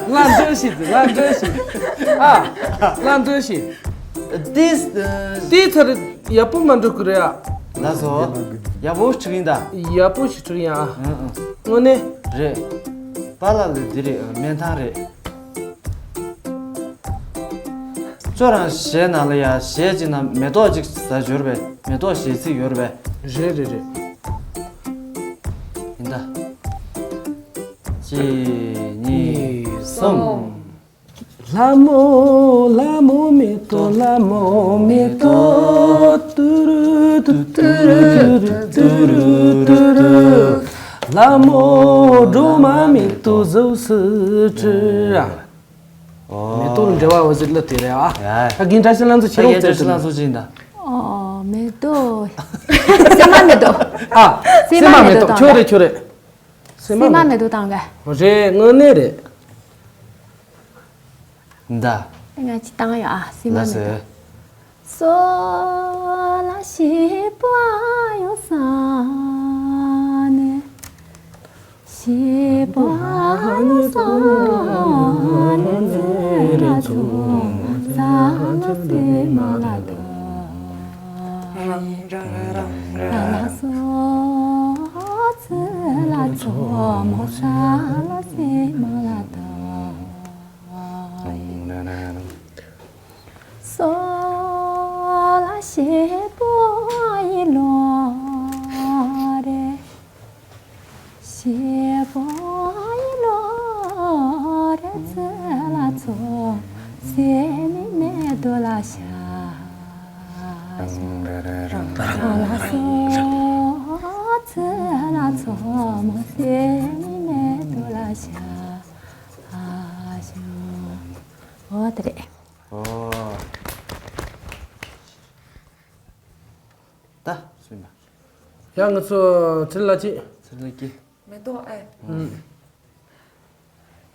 ལ་འདྲ་ཞིག་ལ་འདྲ་ཞིག་ཨ། ལ་འདྲ་ཞིག་འདི། འདི་ཚར་ཡག་པོ་མ་འགྲོ་གི་རེད་ཨ། ལགས་སོ། ཡག་པོ་ཞིག་ཡིན་ད། ཡག་པོ་ཞིག་ཡིན་ཨ། ཨང་ཨང་། དངོས་གནས། རེད། པཱ་ལགས་ལ་འདི་རེད། སྨན་ཐང་རེད། ཁྱོད་རང་ཞལ་ནང་ལ་ཡ་ཞལ་གཅིག་ན་མེ་ཏོག་ཅིག་ཟ་འབྱོར་བས། མེ་ཏོག་ཞལ་ཚིག་ཡོད་རེད་པས། རེད་རེད་རེད། ཡིན་ད། གཅིག་གཉིས་གསུམ། ལྷ་མོ་ལྷ་མོ་མེ་ཏོག་ལྷ་མོ་མེ་ཏོག་ཏུ་རུ་ཏུ་ཏུ་རུ་ཏུ་རུ་ཏུ་རུ། ལྷ་མོ་སྒྲོལ་མ་མེ་ཏོག་གཟུགས་སུ་སྤྲུལ། ཨོ། མེ་ཏོག་ལ་འབྲེལ་བ་འོ་ཟེར་ལ་དེ་རེད་ཨ། ཡ། ད་རྒན་བཀྲ་ཤིས་ལྷ་མཛོད་ཁྱེད་རང་ད་རྒན་བཀྲ་ཤིས་ལྷ་མཛོད་ཅིག་ཡིན་ད། ཨོ། མེ་ཏོག་སྲན་མ་མེ་ཏོག་ཨ། སྲན་མ་མེ་ཏོག་ཁྱོད་རེད་ཁྱོད་རེད། སྲན་མ་མེ་ཏོག་དང་ག་རེད། དངོས་གནས་རེད། ད། ང་ཅི་བཏང་ཡོད་ཨ། སྲན་མ་མེ་ཏོག་ལགས་སོ། སོ་ལ་ཤེས་པ་ཡོད་ས་ནས། ཤེས་པ་ཡོད་ས་ནས། ཚེ་ལ་ཚོགས་ས་ལ་སྲན་མ་ལ་ཏོག་ལ་སོ། ཚེ་ལ་ཚོགས་མོ་ས་ལ་སྲན་མ་ལ་ཏོག་སོ་ལ་ཤེས་པ་ཡི་ལོ་རེ། ཤེས་པ་ ཏུ་ལ་ཤ། རང་ལ་སོ་ཚུ་ལ་ཚོ་མོ་སེ་མི་མེ་ཏུ་ལ་ཤ། ཨ་ཞོ། འོ་དེ་རེད། ཨོ། ད་སུ་ཡིན་པ། ཡ་ང་ཚོ་ཚུར་ལ་ཅི། ཚུར་ལ་ཅི། མེ་ཏོག་ཨེ། ཨུམ།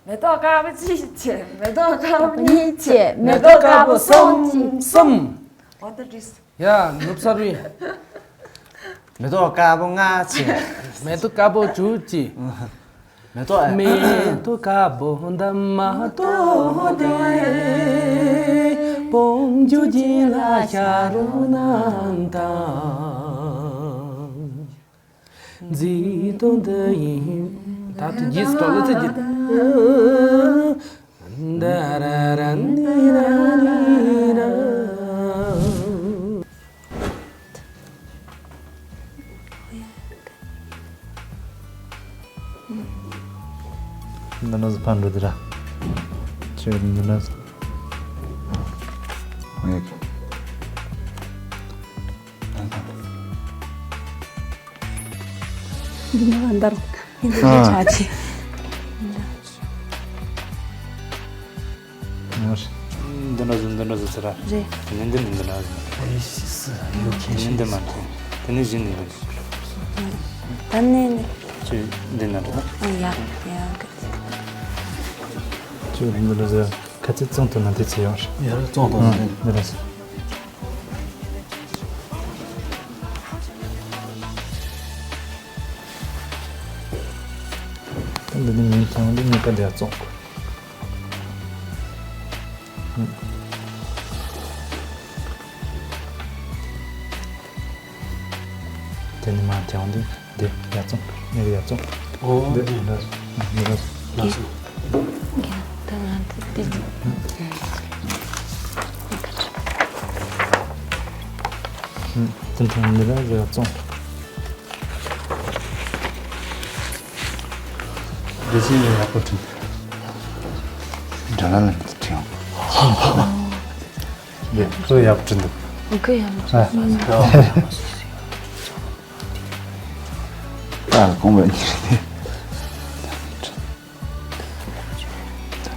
མེ་ཏོག་དཀར་པོ་གཅིག་བྱས། མེ་ཏོག་དཀར་པོ་གཉིས་བྱས། མེ་ཏོག་དཀར་པོ་གསུམ་བྱས། གསུམ། What is this? ཡ་ནུབ་སར་བི། མེ་ཏོག་དཀར་པོ་ལྔ་བྱས། མེ་ཏོག་དཀར་པོ་དྲུག་བྱས། མེ་ཏོག་ཨེ། མེ་ཏོག་དཀར་པོ་འདབ་མ་ཏོག་དེ། བོང་ཇོ་གྱི་ལ་ཤ་རོ་ནང་དང་། མཛེས་དོན་འདི་ཡིན། ད་དུ་རྗེས་སུ་གྲོགས་ལ་ཚེ་རྒྱུད། འདི་ར་ར་འདི་ར་འདི་ར། འདི་ནི་ཕན་འགྲོ་འདི་ར། ཁྱོད་འདི་ནི། ཨེ། འདི་ནི་འདར། འདི་ནི་ཨ། ཆ་ཆེ། འདི་འདྲ་ཟིག་འདི་འདྲ་ཟིག་ཟེར་ར། རེད། དེ་ནས་འདི་ནི་འདི་འདྲ་ཟིག་ཨེ་ཤི་སི་ཡོ་ཁེ། དེ་ནས་འདི་མ་འཐེན། དེ་ནས་གཞི་ནས་འདི་འདྲ། ད་ནས་ནི། ཁྱོད་འདི་འདྲ་རེད། ཨ་ཡ་ཡ་གི། ཁྱོད་འདི་འདྲ་ཟིག་ཁ་ཚིག་བཙོང་ཐུབ་ན་དེ་ཚེ་ཡོང་རེད། ཡ་བཙོང་ཐུབ་ན་དེ། འདི་འདྲ་ཟིག་ད་འདི་ནི་མིན་ཐང་འདི་གཉིས་ཀ་འདི་ཡ་བཙོང་དགོས། དེ་ནི་མ་ཐེའོ་འདི་འདི་ཡ་བཙོང་། ངས་ཡ་བཙོང་། ཨོ། འདི་འདི་འདི་ལ་སོང་། ད་ང་འདི་འདི་འདི་ཐང་འདི་ལ་ཡ་བཙོང་། འདི་ཅི་ཡག་པོ་བྲིས། འདྲ་ལ་ལ་འདི་བྲིས་ཡོང་། འདི་ཁོ་ཡག་པོ་བྲིས་འདུག་ཨོ་ཁོ་ཡག་པོ་བྲིས། ཨ། ད་གོང་བའི་ཉིན་རེ།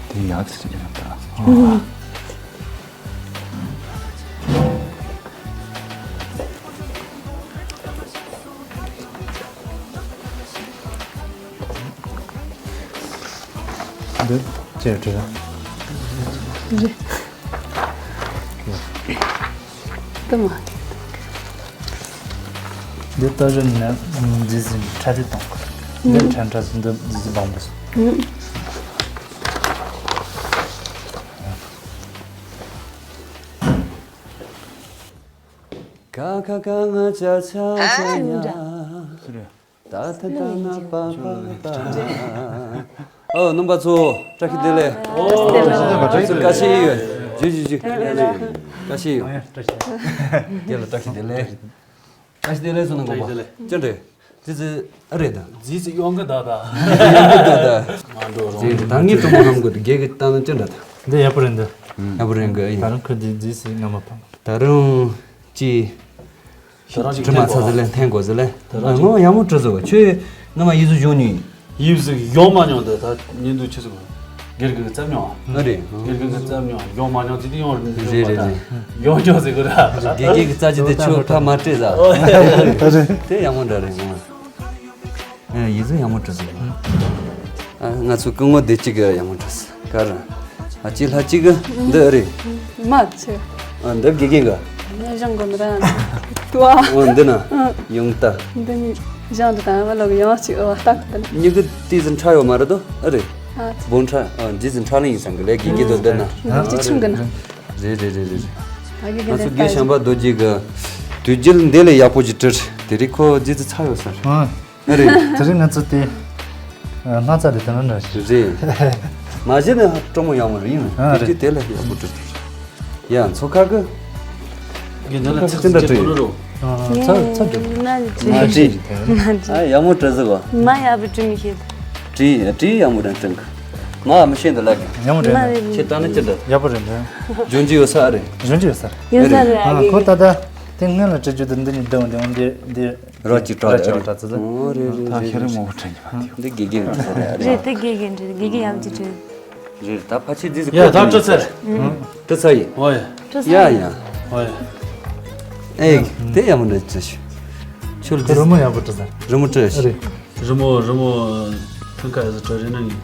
དེ་ཡག་ཙི་ཙི་ཡོད་ད། འདི་ཅེར་ཅེར། རེད། དུ་མ། འདི་ལྟ་བཞིན་ནས་འདི་ཟིན་ཁྲ་དེ་དང་། འདི་ཁྲ་ཁྲ་ཟིན་འདི་འདི་ཟིན་བང་བུ་ཟིན། ཁ་ཁ་ཁ་ང་ཆ་ཆ་ཆ་ཡ། ད་ད་ད་ན་པ་པ་པ། ཨོ་རྣམ་པ་ཚོ་བཀྲ་ཤིས་བདེ་ལེགས། ཨོ་བཀྲ་ཤིས་བདེ་ལེགས། བཀྲ་ཤིས་ཡོད། ཇུ་ཇུ་ཇུ། བཀྲ་ཤིས་ཡོད། དེ་ལ་བཀྲ་ཤིས་བདེ་ལེགས། བཀྲ་ཤིས་བདེ་ལེགས་སོང་ན་དགོངས་པ། བཀྲ་ཤིས་བདེ་ལེགས། ཅི་འདྲ། ཙི་ཙི་ཨ་རེད་ད། ཙི་ཙི་ཡོང་གི་ད་ད། ཡོང་གི་ད་ད། མ་འགྲོ་རོགས། ཙི་ཙི་ད་ངས་གྲོགས་མོ་ལམ་གོ་དགེ་གི་ཏང་ཅི་འདྲ་ད། འདི་ཡག་པོ་རེད་འདི། ཡག་པོ་རེད་གི་ཡིན། ད་རུང་ཁུ་ཙི་ཙི་སི་ང་མ་ཕམ། ད་རུང་ཅི། ད་རང་ཅིག་དྲི་མ་ཚ་ཟི་ལེ་འཐེན་གོ་ཟི་ལེ། ད་རང་ཅིག་ཨ་ངོ་ཡག་མོ་བྲི་ཟི་བ། ཁྱོད་ང་མ་ཡིད་གཟུགས་བྱུང་ནི། ཡིད་གཟུགས་ཡོང་མ་མྱོང་དེ་ད་ཉིན་དུ་ཆི་ཟིག་དགེ་རྒན་གི་རྩབ་མྱོང་ཨ། ཨ་རེད། དགེ་རྒན་གི་རྩབ་མྱོང་ཡོང་མ་མྱོང་ཙི་དེ་ཡོང་རེད་རེད་རེད། ཡོང་མྱོང་ཟེར་གི་ར། དགེ་རྒན་གི་རྩ་ཅི་དེ་ཆོ་ཁ་མ་སྤྲད་ཟ། ཨ་རེད། དེ་ཡག་མོ་འདྲ་རེད་ང་། ཨ་ཡིད་གཟུགས་ཡག་མོ་བྲི་ཟི། ཨ་ང་ཚོ་སྐུ་ངོ་དེ་གཅིག་གི་ཡག་མོ་བྲི་ཟི། ག་ར། ཨ་ཅི་ལྷ་གཅིག་གི་འདི་ཨ་རེད། མ་ཆེ། ཨ་འདི་དགེ་རྒན་གི། ནས་བཞེངས་དགོས་ནི་ར། ཏུ་ཨ། ཨོ་འདི་ན། ཡོང་ད། འདི་ནི་བཞེངས་འདི་དང་བ་ལོག་ཡོང་ཅིག་ཨོ་ལྟ་གི་ད། མྱི་གི་དེ་ཟིན་ཁྲ་ཡོད་མ་རེད་དོ་ཨ་རེད། ཨ། བོན་ཁྲ་ཨ་འདི་ཟིན་ཁྲ་ལིང་ཡིན་སང་གི་ལས་དགེ་རྒན་དོ་འདི་ན། ཅི་ཆུང་གི་ན། རེད་རེད་རེད་རེད། ང་ཚོ་དགེ་བཤམས་པ་རྡོ་རྗེ་གི། དུས་རྒྱུན་འདི་ལས་ཡག་པོ་ཅིག་བྲིས། དེ་རིང་ཁོ་རྗེས་སུ་ཚ་ཡོད་ས་རེད། ཨ་རེད། དེ་རིང་ང་ཚོ་དེ་སྣག་ཚ་རེད་དེ་ན་འདྲ་ཞིག་རེད། མ་གཞི་ནས་སྤྲོ་མོ་ཡག་མོ་རེད་ཡིན། ཨ་རེད། དེ་དེ་ལས་ཡག་པོ་བྲིས། ཡ་མཚོ་ཁ་གི། དགེ་འདུན་ལ་ཚིག་ཅི་འདྲ་བྲིས་ཡོད། ཨ་ཚ་ཚ་བྲིས། མ་བྲིས། ཨ་ཡག་མོ་བྲིས་ཟིག་གོ། མ་ཡག་པོ་བྲིས་མི་ཤེས། བྲིས་བྲིས་ཡག་མོ་དང་བྲིས་གི། མ་མི་ཤེས་འདི་ལ་གི། ཡང་རེད། ཁྱེད་ལྟ་ནི་ཅི་འདྲ། ཡག་པོ་རེད་འདྲ། འཇོན་གྱི་ཡོད་ས་རེད། འཇོན་གྱི་ཡོད་ས་རེད། ཡོད་ས་རེད། ཨ། ཁོ་ད་ལྟ་དེ་སྔོན་ལ་སྤྲད་རྒྱུ་དེ་འདི་ནས་བསྡད་འོང་། དེ་འོང་དེ་འདི་རོ་གཅིག་སྤྲད། རོ་གཅིག་སྤྲད་ཚེ། ཨོ་རེད་རེད། ད་ཁྱེད་རང་མང་པོ་དྲན་གྱི་མ་འདུག། འདི་དགེ་རྒན་རེད་ས་རེད། རེད། དེ་དགེ་རྒན་རེད། དགེ་རྒན་ཡག་པོ་ཅིག་རེད། རེད། ད་ཕལ་ཆེར་འདི་ཟིག་ཡ་ད་སྤྲད་ཚར། སྤྲད་ཚར་ཡིན། ཨོ་ཡ། སྤྲད་ཚར། ཡ་ཡ། ཨོ་ཡ། ཨེ། དེ་ཡག་མོ་འདྲ་ཅི་ཞུ། ཁྱོད་དེ་རི་མོ་ཡག་པོ་སྤྲད་ཚར། རི་མོ་སྤྲད་ཤི། རེད། རི་མོ་རི་མོ་ཐང་ཀ་ཟི་ཁྲ་རི་ནང་ཡིན།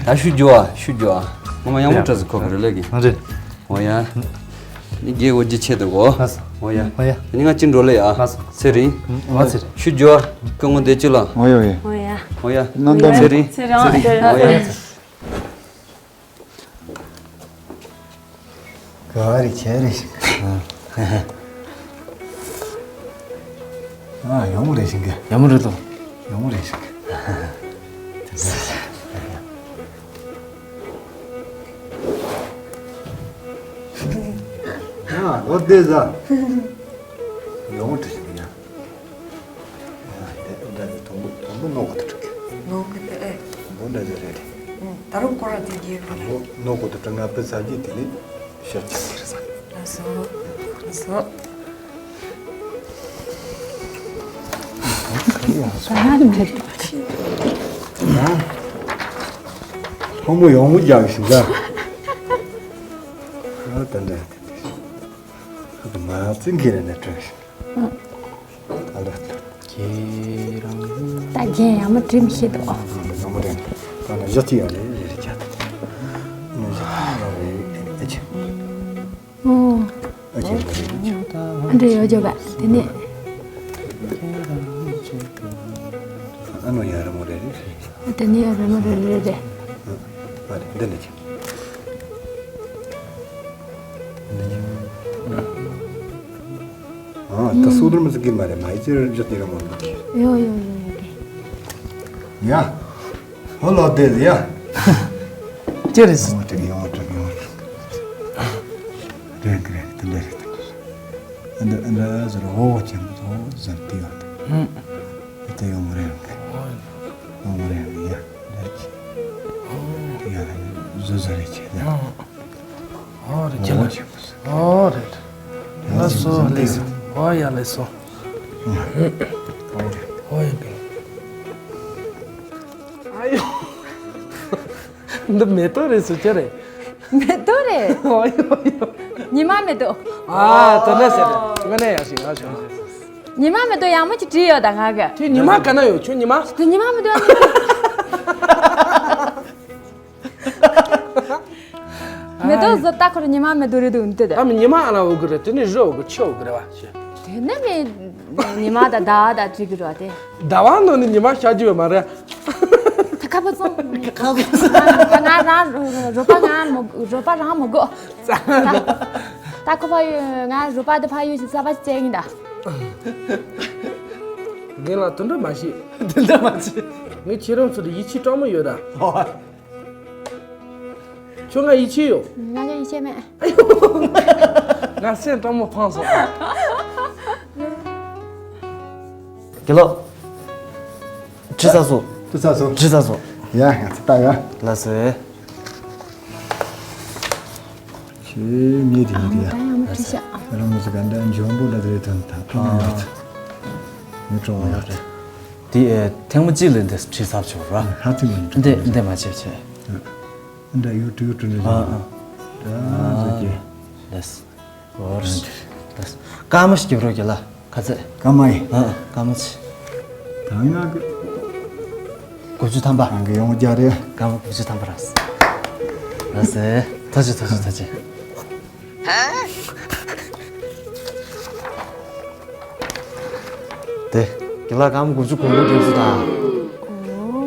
ད་ཤུ་རྒྱུ་ཨ། ཤུ་རྒྱུ་ཨ། ངོ་མ་ཡག་མོ་སྤྲད་ཟིག་ཁོ་གི་རེད་ལེ་གི། རེད། ཨོ་ཡ། ནི་རྒྱལ་བོ་རྒྱུ་ཆེ་འདུག་གོ། ལགས་སོ། ཨོ་ཡ། ཨོ་ཡ། ནི་ང་ཅི་འགྲོ་ལེ་ཡ། ལགས་སོ། ཚེ་རིང་། ཨ་ཚེ་རིང་། ཤུ་རྒྱུ་ཨ། སྐུ་ངོ་བདེ་ཅི་ལ། ཨོ་ཡ་ཨོ་ཡ། ཨོ་ཡ། ཨོ་ཡ། ནམ་ཟླ་ཚེ་རིང་། ཚེ་རིང་། ཚེ་རིང་། ཨོ་ཡ། ག་རེ་བྱས་རེད་ཤིང་། ཨ། ཡག་མོ་རེད་ཤིང་གི། ཡག་མོ་རེད་དོ། ཡག་མོ་རེད་ཤིང་གི། ཨ། ལོ་བདེ་ཟ། ཡག་མོ་རེད་ཤིང་གི་ཡ། དེ་འདྲ་ནི་དང་པོ་དང་པོ་ནོ་གོ་ཏུ་དྲུག་གི། ནོ་གོ་ཏུ་ཨེ། དང་པོ་འདྲ་ཟེར་རེད། ཨུ། ད་རུང་སྐོར་ར་དེ་གི། དང་པོ་ནོ་གོ་ཏུ་དྲུག་ང་པི་ས་ཀི་དེ་ནི་ཤར་ཆགས་ཀྱི་རེད་ས། ལགས་སོ། ལགས་སོ། ཨ། ཕོ་མོ་ཡོང་མུ་རྒྱག་ཞིག་ལ། ཨ་ད་འདྲ། ཨ་ད་མ་བཙན་གི་རེད་ནས་དྲག་ཞིག། ད་རྒན་ཡག་མོ་བྲིས་མི་ཤེས་འདུག། ཡག་མོ་རེད། ད་ནི་བཞག་ཅི་ཡ་རེད་རེད་ཀྱ། ནི་བཞག་ཅི་ཡ་རེད་ཨེ་ཆེ། ཨོ། ཨེ་ཆེ་མོ་རེད། འདི་ཡོད་ཅོ་ག་དེ་ནས། ཨ་ནོ་ཡ་རེད་མོ་རེད་རེད། དེ་ནས་ཡ་རེད་མོ་རེད་རེད་རེད། ཨ་རེད་འདི་ནས་ཆེ། ཨ། ད་སོ་དར་མི་ཟིག་གིར་མ་རེད། མ་ཡི་ཅི་རེད་ཇོ་དེ་ར་མོ་འདུག། ཡོ་ཡོ་ཡོ་ཡོ། ཡ། ཧོ་ལོ་དེ་ཡ། ཅི་རེད་ཟེར། ཡོང་དྲུག་ཡོང་དྲུག་ཡོང་དྲུག། རེད་རེད། དེ་འདྲ་རེད། དེ་འདྲ་རེད། ཨ་འདྲ་ཨ་འདྲ་ཟེར། ཧོ་ཧོ་ཅན་པོ་ཧོ་ཟེར་དེ་ཡོང་དུ། ཧུམ། དེ་ཡོང་རེད། ཡོང་རེད་ཡ། འདྲ་ཅི། དེ་ཡ་ཟོ་ཟོ་རེད་ཅི་ད། ཨོ་རེད་ཁྱེད་ལ། ཨོ་རེད། ལགས་སོ་ལགས་སོ། ཨོ་ཡ་ལགས་སོ། ཨོ་ཡ་གི། ཨ་ཡོ། འདི་མེ་ཏོག་རེད་སུ་ཅི་རེད། མེ་ཏོག་རེད། ཨོ་ཡོ་ཡོ། ཉི་མ་མེ་ཏོག། ཨ་དེ་འདྲ་ཟེར་རེད། ང་ནས་ཡག་ཤིང་ཡག་ཤིང་། ཉི་མ་མེ་ཏོག་ཡག་མོ་ཅིག་བྲིས་ཡོད་ད་ང་གི། ཁྱོད་ཉི་མ་ག་ན་ཡོད། ཁྱོད་ཉི་མ། དེ་ཉི་མ་མེ་ཏོག་ཡག་མོ་ཅིག་མེ་ཏོག་བཟོ་ལྟ་ཁོ་ར་ཉི་མ་མེ་ཏོག་རེད་འདུག་འདི་དེ། ཨ་མི་ཉི་མ་ཨ་ན་འོ་གི་རེད། དེ་ནི་རི་འོ་གི་ཆུ་འོ་གི་རེད་བ་ཞེས། དེ་ནི་མི་ཉི་མ་དང་ཟླ་བ་དང་བྲིས་གི་རེད་བ་དེ། ཟླ་བ་ནང་ནི་ཉི་མ་ཤར་རྒྱུ་ཡོད་མ་རེད། ད་ཁ་པོ་ཙང་། ཁ་པོ་ཙང་། ང་རང་རོ་པ་ང་མོ་རོ་པ་རང་མོ་གོ། ད་ཁོ་ཕ་ཡུལ་ང་རོ་པ་དེ་ཕ་ཡུལ་ཞིག་གསར་པ་ཞིག་བཙལ་གི་ཡིན་ད། རྒན་ལགས་དེ་འདྲ་མ་བྱེད། དེ་འདྲ་མ་བྱེད། ངས་ཁྱེད་རང་ཚོ་ལ་ཡིད་ཆེས་སྤྲང་མོ་ཡོད་ད། ཁྱོད་ང་ཡིད་ཆེས་ཡོད། ང་ལ་ཡིད་ཆེས་མེད། ང་སེམས་སྤྲང་མོ་ཕངས་སོང་། དགེ་ལགས། བྲིས་ཚར་སོང་། བྲིས་ཚར་སོང་། བྲིས་ཚར་སོང་། ཡ་ང་ཚོ་ལྟ་ཡ། ལགས་སོ། ཁྱེད་ངེད་དེ་ངེད་དེ་ཡ། ད་ཡང་མ་བྲིས་ཤག། རང་མི་ཟིག་ག་འདྲ་འཇོན་པོ་འདྲ་དེ་རེད་དོན་དང་ཐོག་མ་ཡོད། མི་སྤྲོ་བ་ཡོད་རེད། དེ་ཨེ་ཐེངས་མ་གཅིག་ལས་འདི་བྲིས་ཚར་ཆོག་ར། ཧ་ཅང་ཡིན། འདི་འདི་མ་བྱེད་བྱེད། འདྲ་ཡུ་ཊུབ་ཡུ་ཊུབ་འདྲ། ཨ་ཨ། འདྲ་ཟེར་གྱི། ལགས། འོ་རེད། ལགས། སྐར་མ་ཞིག་རྒྱབ་རོགས་གྱིས་ལ། ཁ་ཚད། སྐར་མ་ཡིན། ཨ་ཨ་སྐར་མ་ཅིག། ད་ང་གི། དགུ་བཅུ་ཐམ་པ། ང་གི་ཡོང་རྒྱ་རེད། སྐར་མ་དགུ་བཅུ་ཐམ་པ་རག་སོང་། ལགས་སེ། ཐུགས་རྗེ་ཆེ། ཐུགས་རྗེ་ཆེ། ཐུགས་རྗེ་ཆེ། དེ། དགེ་ལགས་སྐར་མ་དགུ་བཅུ་གོང་བུ་འགྲིམས་སོང་ད།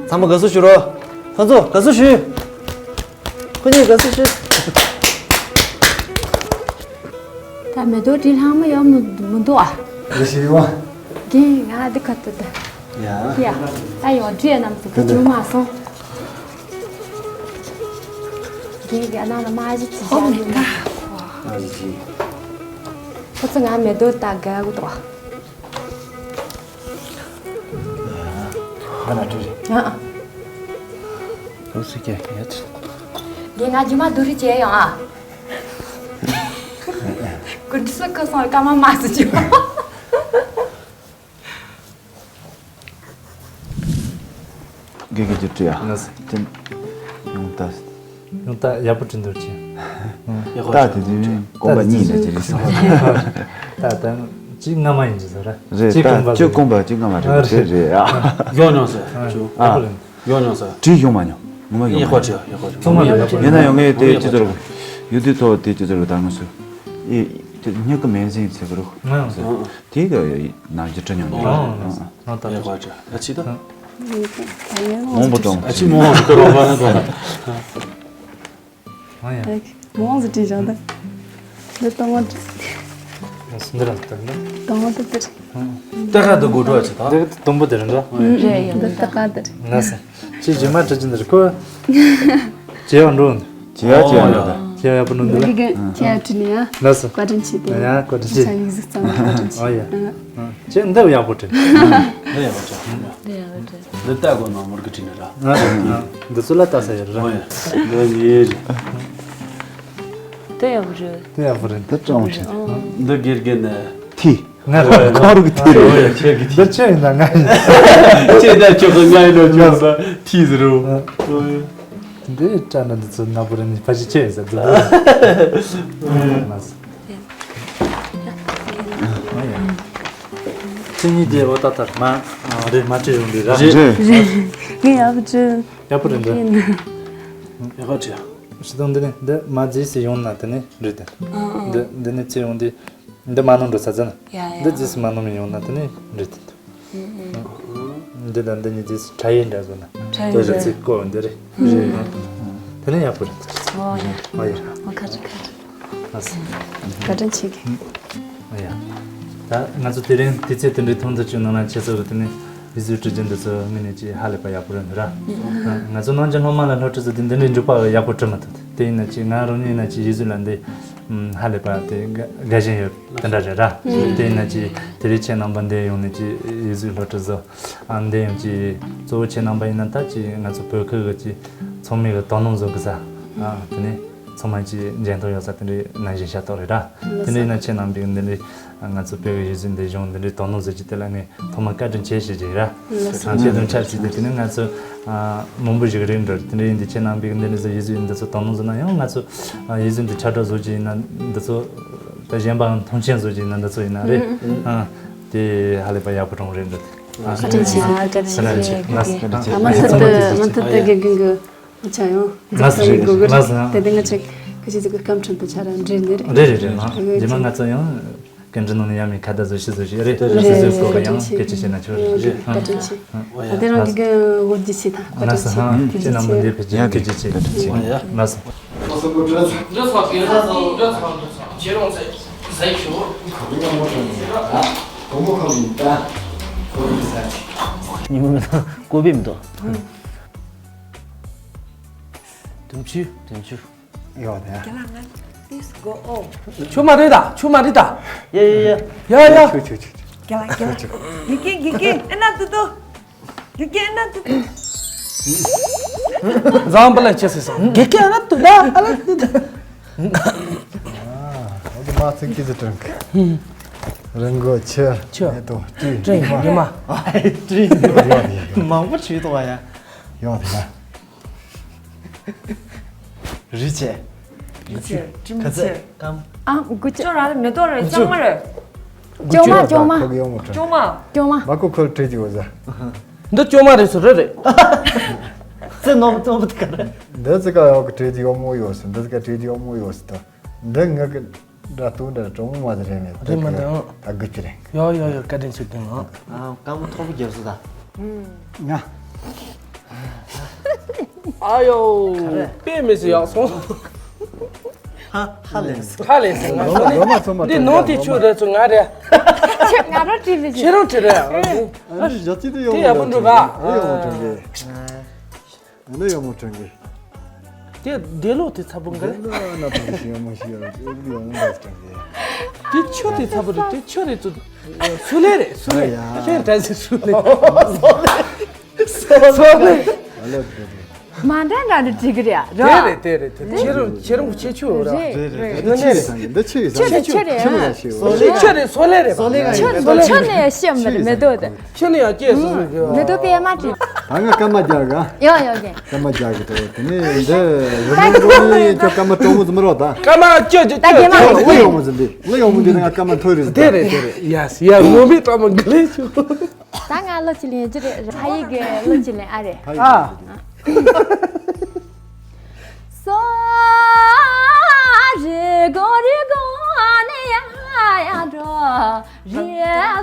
ཚང་མ་དགའ་བསུ་ཞུ་རོགས། ཁོ་ཚོ་དགའ་བསུ་ཞུ། ཁོ་གཉིས་དགའ་བསུ་ཞུ། ད་མེ་ཏོག་བྲིས་ལྷག་མ་ཡོད་མི་མི་འདུག་ཨ། ཡོད་ཤི་ཡོད། རྒན་ང་འདི་ག་ཏུ་ད། ཡ། ཡ། ད་ཡོད་བྲིས་རྣམས་སུ་ད་བྱུང་མ་སོང་། རྒན་གྱི་ཨ་ན་ན་མ་གཞི་ཅི་བྱ་ཡོད་མ། མ་གཞི་ཅི། ཁོ་ཚོ་ང་མེ་ཏོག་ད་དགའ་གི་འདུག་ཨ། ཧ་ན་བྲིས་རེད། ཨ་ཨ། ལོ་སུ་སྐྱེ་ཡ་ཆི། ངས་ང་རྒྱུ་མ་སྡུག་རུ་བྱས་ཡོང་ཨ། ཀུན་སྲོལ་ཁུ་སོང་ཀ་མ་མ་སུ་ཅི། དགེ་རྒན་གྱིས་བྲིས་ཡ། ལགས་སོ། དེ་ཡོང་ད། ཡང་ད་ཡག་པོ་བྲིས་འདུག་ཅི། ད་དེ་དུས་གོམ་པ་གཉིས་ནས་ཅི་རེད་སོང་། ད་ད་གཅིག་སྔ་མ་ཡིན་གྱི་ཟེར་ར། རེད། གཅིག་ད་གོམ་པ་ཅི་གོམ་པ་གཅིག་སྔ་མ་རེད། རེད་རེད་ཨ། ཡོང་མྱོང་ཟེར། ཨ། ཡོང་མྱོང་ཟེར། བྲིས་ཡོང་མ་མྱོང་། ངོ་མ་ཡོང་མ་མྱོང་། ཡག་པོ་བྲིས་ཡག་པོ་བྲིས། ཚང་མ་ལ་ཡག་པོ་ཡིན་ན་ཡང་ངས་དེ་ཅི་ཟེར་རོ། ཡུ་དུ་ཐོག་དེ་ཅི་ཟེར་རོ་ད་ང་སུ། ཨེ། དེ་མྱི་གི་མིང་ཟིན་ཚེ་གི་རོ། ང་ཡང་ཟེར། དེ་གི་ནང་གི་བྲིས་མྱོང་ནི་རེད། ཨ། ང་ད་ཡག་པོ་བྲིས། ཨ་ཅི་ད། མང་པོ་བྲིས། ཨ་ཅི་མང་པོ་བྲིས་རོགས་པ་ན་ད། ང་ཡང་། མང་ཟིག་བྲིས་བཞག་ད། འདི་དང་པོ་བྲིས། ང་སུ་འདི་ར་ད་ནི། དང་པོ་དེ་དེ་རེད། ད་ག་འདི་དགོད་བྲོ་ཆེ་ད། འདི་དུམ་བུ་དེ་རེད་འདྲ། རེད་ཡ། འདི་ད་ག་དེ་རེད། ལགས་སོ། ཁྱེད་རྗེས་མ་བྲིས་ཀྱི་འདི་རེད་ཁོ། བྱེད་ཡག་འགྲོ། བྱེད་ཡག་བྱེད་ཡག་འགྲོ་ད། བྱེད་ཡག་ཡག་པོ་འགྲོ་འདི་ལ། འདི་གི་ཁྱེད་ཡག་བྲིས་ནས་ཡ། ལགས་སོ། བཀའ་དྲིན་ཆེ་དེ། ཡ་བཀའ་དྲིན་ཆེ། ཡིག་གཟུགས་གཙང་མ་བཀའ་དྲིན་ཆེ། ཨོ་ཡ། ཁྱེད་འདི་ཡག་པོ་བྲིས། འདི་ཡག་པོ་བྲིས། འདི་ཡག་པོ་བྲིས། འདི་ལྟ་དགོས་ན་མོར་གི་བྲིས་ནི་ར། ཨ་ཨ། འདི་ཚོ་ལ་ལྟ་ས་ཡོད་ར། ཨོ་ཡ། འདི་ཡིན། དེ་ཡག་པོ་རེད། དེ་ཡག་པོ་རེད། འདི་ཅང་མ་བྲིས། འདི་དགེ་རྒན་ནི། ཐི། ང་རེད། ཁོང་རུ་ཐི་རེད། ཨོ་ཡ། ཁྱེད་ཀྱི་འདི་ཆོས་ཡིན་ན་ང་ཡིན། ཁྱེད་ད་ཁྱོད་ཀྱི་ང་ཡིན་ནོ་ཁྱོད་ད་ཐི་ཟེར་རོ། ཨོ་ཡ། འདི་ལྟ་ན་འདི་ཚོ་ན་བུ་རེ་ནི་ཕ་ཞིག་ཆེ་ཟེར་འདུག་ཨོ་ཡ། ཁྱེད་གཉིས་དེ་འོ་ད་ད་མ་རེད། མ་བྲིས་ཡོང་དུས་ར། རེད། རེད། ངས་ཡག་པོ་བྲིས། ཡག་པོ་རེད་འདི། ཡག་པོ་བྲིས། ཞིག་དང་འདི་ནི་འདི་མ་རྫིས་སུ་ཡོང་ན་དེ་ནི་འགྲིག་དེ། ཨ་ཨ། འདི་འདི་ནི་ཚེ་ཡོང་དུས་འདི་མ་ནོར་འགྲོ་ས་ཚ་ན། ཡ་ཡ། འདི་རྫིས་སུ་མ་ནོར་མི་ཡོང་ན་དེ་ནི་འགྲིག་དེ། ཨ་ཨ། འདི་དང་འདི་གཉིས་རྫིས་སུ་ཁྲ་ཡི་འདྲ་བཟོ་ན། ཁྲ་ཡི་འདྲ། ཚིག་གོ་འདི་རེད། རེད། དེ་ནི་ཡག་པོ་རེད། ཨོ་ཡ། ཨོ་ཡ། ཨོ་ཁ་ཁ་ཁ། ལགས་སོ། བཀའ་དྲིན་ཆེ་གི། ཨ་ཡ། ད་ང་ཚོ་དེ་རིང་དུས་ཚོད་དེ་འདྲའི་ཐུང་དུ་བྱུང་ནང་ན་ཁྱེད་ཚོ་གི་དེ་ནས་ཡིག་གཟུགས་འབྲི་རྒྱུ་འདི་ཚོ་དངོས་གནས་ཀྱི་ཧ་ལས་པ་ཡག་པོ་རེད་འདུག་ར། ང་ཚོ་ནང་ཆེན་སློབ་མ་ལ་སློབ་ཁྲིད་ཚོ་དེ་འདི་འདྲའི་འཇུག་པ་ཡག་པོ་བྲི་མི་ཐུབ། དེ་ཡིན་ན་ཅི་ང་རང་ཉིད་ཡིན་ན་ཅི་ཡིག་གཟུགས་ལ་འདི་ཧ་ལས་པ་དེ་དགའ་ཞེན་ཡོད་དེ་འདྲ་རེད་ར། དེ་ཡིན་ན་ཅི་དེ་རིང་ཁྱེད་རྣམ་པ་འདི་ཡོང་ནས་ཅི་ཡིག་གཟུགས་སློབ་ཁྲིད་ཚོ་ཨ་འདི་ཡོང་ཅི་གཙོ་བོ་ཁྱེད་རྣམ་པ་ཡིན་ན་ད་ཅི་ང་ཚོ་བོད་ཁུལ་གི་ཅི་ཚང་མས་གི་དོ་སྣང་བཟོ་གི་ས་ཨ་དེ་ནས། ཚང་མ་གྱིས་འཇོན་ཐང་ཡོད་ས་དེ་འདྲའི་ནང་བཞིན་ཤ་སྟག་རེད་ར། དེ་འདྲའི་ན་ཁྱེད་རྣམ་པས་འདི་འདྲའི་ང་ཚོ་བོད་ཀྱི་ཡིག་གཟུགས་འདི་གཞུང་འདི་འདྲའི་དོ་སྣང་བཟོ་རྒྱུ་དེ་ལ་ངས་ཐོག་མར་བཀའ་དྲིན་ཆེ་ཞུ་རྒྱུ་ར། ཨ་དེ་དོན་ཆ་ཚིག་དེ་དེ་ནི་ང་ཚོ་ཨ་མང་པོ་ཞིག་རེད་འགྲོ། དེ་འདྲའི་ཡིན་དུས་ཁྱེད་རྣམ་པས་འདི་འདྲའི་བཟོ་ཡིག་གཟུགས་འདི་ཚོ་དོ་སྣང་བཟོ་ན་ཡང་ང་ཚོ་ཨ་ཡིག་གཟུགས་འདི་ཁྱབ་བསྒྲགས་བཟོ་རྒྱུ་ཡིན་ན་འདི་ཚོ་ད་གཞན་པའང་མཐོང་ཆེན་བཟོ་རྒྱུ་ཡིན་ན་འདི་ཚོ་ཡིན་ན་རེད། ཨ་དེ་ཧ་ལས་པ་ཡག་པོ་རང་རེད་འགྲོ། བཀའ་དྲིན་ཆེ། བཀའ་དྲིན་ཆེ། ཨ་མུ་མཐུད་དུ་མུ་མཐུད་དུ་དགེ་རྒན་གྱི། ཆ་ཡང་ལགས་སོ། འཛུགས་སྐྲུན་དགོས་གི་རེད། ལགས་སོ། དེ་དེ་ང་ཚོས་སྐད་ཆ་ཟིག་གི་སྐར་འཕྲིན་དུ་ཆ་ར་འདྲེས་ནི་རེད། རེད་རེད་རེད། ཨ་རྗེས་མ་ང་ཚོ་ཡང་སྐད་འཕྲིན་ནང་ནས་ཡང་མི་ཁ་བརྡ་བཟོ་ཤེས་བཟོ་ཤེས་རེད། རེད། སོ་སོའི་སྐོར་གི་ཡང་སྐད་ཆ་བཤད་ན་ཆོག་རེད། རེད། བཀའ་དྲིན་ཆེ། ཨ་དེ་རང་གི་གི་འོ་བརྒྱུད་ཆེ་ད་བཀའ་དྲིན་ཆེ། ལགས་སོ། ཨ་ཁྱེད་རྣམ་པ་འདིར་ཕེབས་རྒྱུ་སྐད་ཆ་ཆེ། ཡ་དེ་ཡ། ལགས་སོ། ཉིན་མོ་ཀོ་པི་མི་འདུག་དུམ་ཆུ། དུམ་ཆུ། ཡོད་དེ། རྒན་ལགས་ང་ཏིས་གོ་ཨོ། ཆུ་མ་རེད་ད། ཆུ་མ་རེད་ད། ཡ་ཡ་ཡ། ཡ་ཡ། ཆུ་ཆུ་ཆུ། རྒན་ལགས་རྒན་ལགས། དགེ་རྒན་དགེ་རྒན་ཨེ་ན་ཏུ་ཏུ། དགེ་རྒན་ཨེ་ན་ཏུ་ཏུ། འཛམ་བུ་གླིང་ཆེ་སོང་། དགེ་རྒན་ཨེ་ན་ཏུ་ཏུ་ཨེ་ན་ཏུ་ཏུ། ཨ་འོ་དེ་མ་ཚིག་གི་ཟི་ཀྲང་གི། རང་གོ་ཆུ། ཆུ། མེ་ཏོག་སྤྲིན། སྤྲིན་ཉི་མ། སྤྲིན། ཡོད་ཡོད་ཡོད། མང་པོ་བྱོས་ཏོ་བ་ཡ། ཡོད་དེ་ན། རི་ཆེ། རི་ཆེ། ཁ་ཚད། ཨ་དགུ་ཅོ་ར་མེ་ཏོག་རེད། ལྕང་མ་རེད། ཅོ་མ་ཅོ་མ། ཁོག་ཡོང་མོ་ཅོ་ཅོ་མ། ཅོ་མ། མ་ཁོ་ཁོལ་བྲིས་ཀྱི་འོ་ཟ། འདི་ཅོ་མ་རེད་སུ་རེད་རེད། ཙི་ནོ་ཙོ་བུ་ཏི་ཀ་རེད། འདི་ཙི་ཀ་ཡོག་གི་བྲིས་ཀྱི་ཡོག་མོ་ཡོད་སུ། འདི་ཙི་ཀ་བྲིས་ཀྱི་ཡོག་མོ་ཡོད་སུ་ད། འདི་ངག་གི་འདྲ་ཏུ་འདྲ་གྲོང་མ་དེ་རེད་མེད། རེད་མ་འདི་ཨང་། ད་དགུ་ཅི་རེད། ཡོ་ཡོ་ཡོ། བཀའ་དྲིན་ཆེ་དུང་ཨང་། ཨ་ཀ་མོ་ཐོག་བརྒྱབ་སོ་ད། ང་། ཨ་ཡོ། ག་རེ། དཔེ་མི་སྲིད་ཡག་སོང་། ཧ་ཧ་ལས་སོང་། ཧ་ལས་སོང་། ང་ཚོ་ནི་འདི་ནང་དེ་ཆུ་རེད་ཚོ་ང་རེད། ཁྱེད་ང་རང་བྲིས་མི་ཁྱེད་རང་བྲིས་རེད། ཨ་ནི་ཞག་གཅིག་དུ་ཡོང་དེ་ཡག་པོ་འགྲོ་ག་ཨ་ཡོང་དྲན་གི། ཨ་ནི་ཡག་མོ་དྲན་གི། དེ་དེ་ལོ་དེ་ཚ་པོ་འགའ་རེད། དེ་ལོ་ན་ཐུག་ཞིག་ཡག་མོ་ཞིག་ཡག་ཡག་མོ་འདྲ་དྲན་གི། དེ་ཆུ་དེ་ཚ་པོ་རེད། དེ་ཆུ་རེད་ཚོ། སུ་ལེ་རེད་སུ་ལེ། ཨ་ཡ། ལེ་རེད་ཚོ་སུ་ལེ། སོ་ལེ། ཨ་ལེ་དེ་དེ། མ་འདྲ་འདྲ་འདྲ་བྲིས་གི་རེད་ཡ། རེད། དེ་རེད། དེ་རེད། དེ་ཁྱེད་རང་ཁྱེད་རང་ཁྱེད་ཆོ་ར། རེད། རེད། རེད། རེད། འདི་ཆི་རེད་ཟེར་གི། འདི་ཆི་ཡིན་ཟེར་གི། ཆི་རེད། ཆི་རེད། ཆི་མོ་ཡ་ཤི་བ། ཆི་རེད། ཆི་རེད། སོ་ལེ་རེད་པ། ཆི་ནས་ཤི་མི་རེད། མེ་ཏོག་དེ། ཆི་ནས་ཡང་སྐྱེས་སོང་ཟེར་གི། མེ་ཏོག་དཔེ་མ་བྲིས། ད་ང་སྐར་མ་རྒྱག་ག། ཡོ་ཡོ་གི། སྐར་མ་རྒྱག་གི་འདུག། དེ་ནས་འདི་རི་མོ་འདི་ནི་ཁྱོད་སྐར་མ་སྤྲང་མོ་ཟིག་མི་རོགས་ད། སྐར་མ་ཅི་ཅི་ད་ཅི་རྒན་མ་ཅི། གླུ་ཡག་མོ་ཟིག་འདི། གླུ་ཡག་མོ་འདི་ནི་ང་སྐར་མ་མཐོ་རིས་ཟིག་ད། དེ་རེད། དེ་རེད། ཡ་ཡ། ངོ་མའི་སྐར་མ་འགུལ་ལེ་ཆུ། ད་ང་གླུ་ཅིག་ལེན་རྒྱུ་རེད། ཕ་ཡུལ་གི་གླུ་ཅིག་ལེན། ཨ་རེད། ཨ། སོ་རི་གོ་རི་གོ་ནི་ཡ་ཡ་འགྲོ། རི་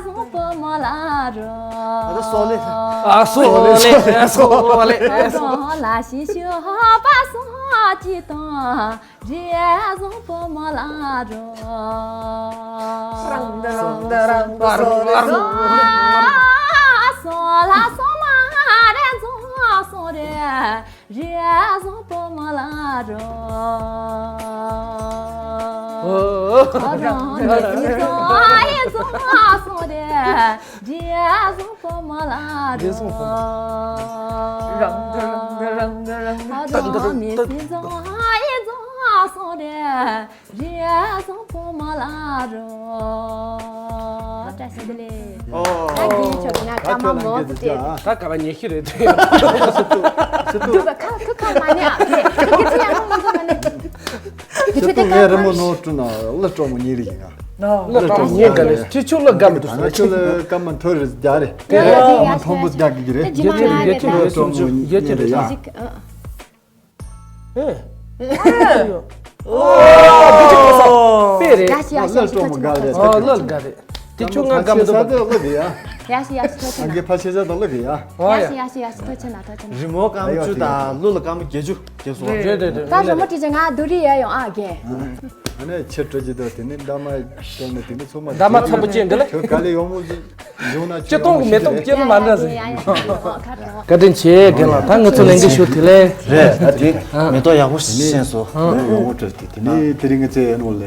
ཟུང་པོ་མོ་ལ་འགྲོ། ཨ། སོ་ལེ། ཨ། སོ་ལེ། སོ་ལེ། སོ་ལེ། ལ་ཤི་ཤོ་པ་སོ་ཅི་དང་། རི་ཟུང་པོ་མོ་ལ་འགྲོ། རང་དུ་རང་དུ་རང་དུ་སོ་རེ་སོ། སོ་ལ་སོ་མ་རེ་འཛོ་སོ་རེ། རི་ཟུང་པོ་མོ་ལ་འགྲོ། ཨོ། རང་དུ་རང་དུ་རང་དུ་སོ་རེ། རི་ཟུང་པོ་མོ་ལ་རི་ཟུང་པོ་མོ། འགྲོ། རང་དུ་རང་དུ་རང་དུ་རང་དུ། རང་མི་སྲིད་འཛོ་ཡི་འཛོ་སོ་རེ། རི་ཟུང་པོ་མོ་ལ་རོ། བཀྲ་ཤིས་བདེ་ལེགས། ཨོ། ད་རྒན་ཁྱོད་ང་སྐར་མ་མོ་ཟིག་སྤྲད། ད་སྐར་མ་ཉི་ཤུ་རེད་དེ། འདུག་ག། ཁ་ཁ་མ་ཉན་ཨ། ཁྱོད་ཁྱོད་ཚོ་ཡང་མོ་ཟིག་མ་ཉན། ཁྱོད་ཚོ་ངའི་རི་མོ་ནོར་བསྲུབས་ན་གླུ་སྤྲང་མོ་ཉིད་རེད་ཡིན་ང་། གླུ་སྤྲང་མོ་ཉིད་ག་ལེ། ཁྱོད་ཁྱོད་གླུ་དགའ་མི་འདུག། ང་ཁྱོད་ལ་སྐར་མ་མཐོ་རིས་རྒྱག་རེད། དེ་སྐར་མ་མཐོན་པོ་རྒྱག་གི་རེད། དེ་རྒྱུ་མ་རེད། དེ་རྒྱུ་མ་རེད། ཨེ། ཨོ། འདི་ཅི་གོ་ས་དཔེ་རེད། ཡ་ཤི་ཡ་ཤི་ཡ་ཤི། ཐོ་ཆེ་ན་ཐོ་ཆེ་ན། ཨོ། གླུ་དགའ་རེད། དེ་ཁྱོད་ང་སྐར་མ་མཐོན་པོ། ཡ་ཤི་ཡ་ཤི། ཐོ་ཆེ་ན། ཨ་ཡ། ཡ་ཤི་ཡ་ཤི་ཡ་ཤི། ཐོ་ཆེ་ན་ཐོ་ཆེ་ན། རི་མོ་སྐར་མ་བཅུ་དང་གླུ་ལ་སྐར་མ་བརྒྱད་ཅུ་བརྒྱབ་སོང་། རེད་རེད་རེད། ད་རི་མོ་བྲིས་ཚེ་ང་སྡུག་རུས་ཡས་ཡོང་ཨ་རྒན། ཨ་ནི་ཕྱིར་སྤྲོད་ཀྱི་འདུག། དེ་ནི་འདབ་མ་སྤྲད་ནས། དེ་ནི་ཚང་མ། འདབ་མ་ཚ་པོ་ཅན་འདི་ལ། ཁྱོད་ག་ལེ་ཡོང་མོ་ཟིག་བྱུང་ན། སྤྱིར་བཏང་གི་མེ་ཏོག་སྐྱེ་ནི་མ་འདྲ་ཟིག། བཀའ་དྲིན་ཆེ་རྒན་ལགས། ད་ང་ཚོ་ལས་འགུལ་ཞུ་དེ་ལས། རེད། ཨ། དེ་མེ་ཏོག་ཡག་པོ་ཞིག་ཤེས་སོང་། ཡོང་མོ་སྤྲད་དེ། དེ་ནི་དེ་རིང་ང་ཚོའི་ནང་ལ་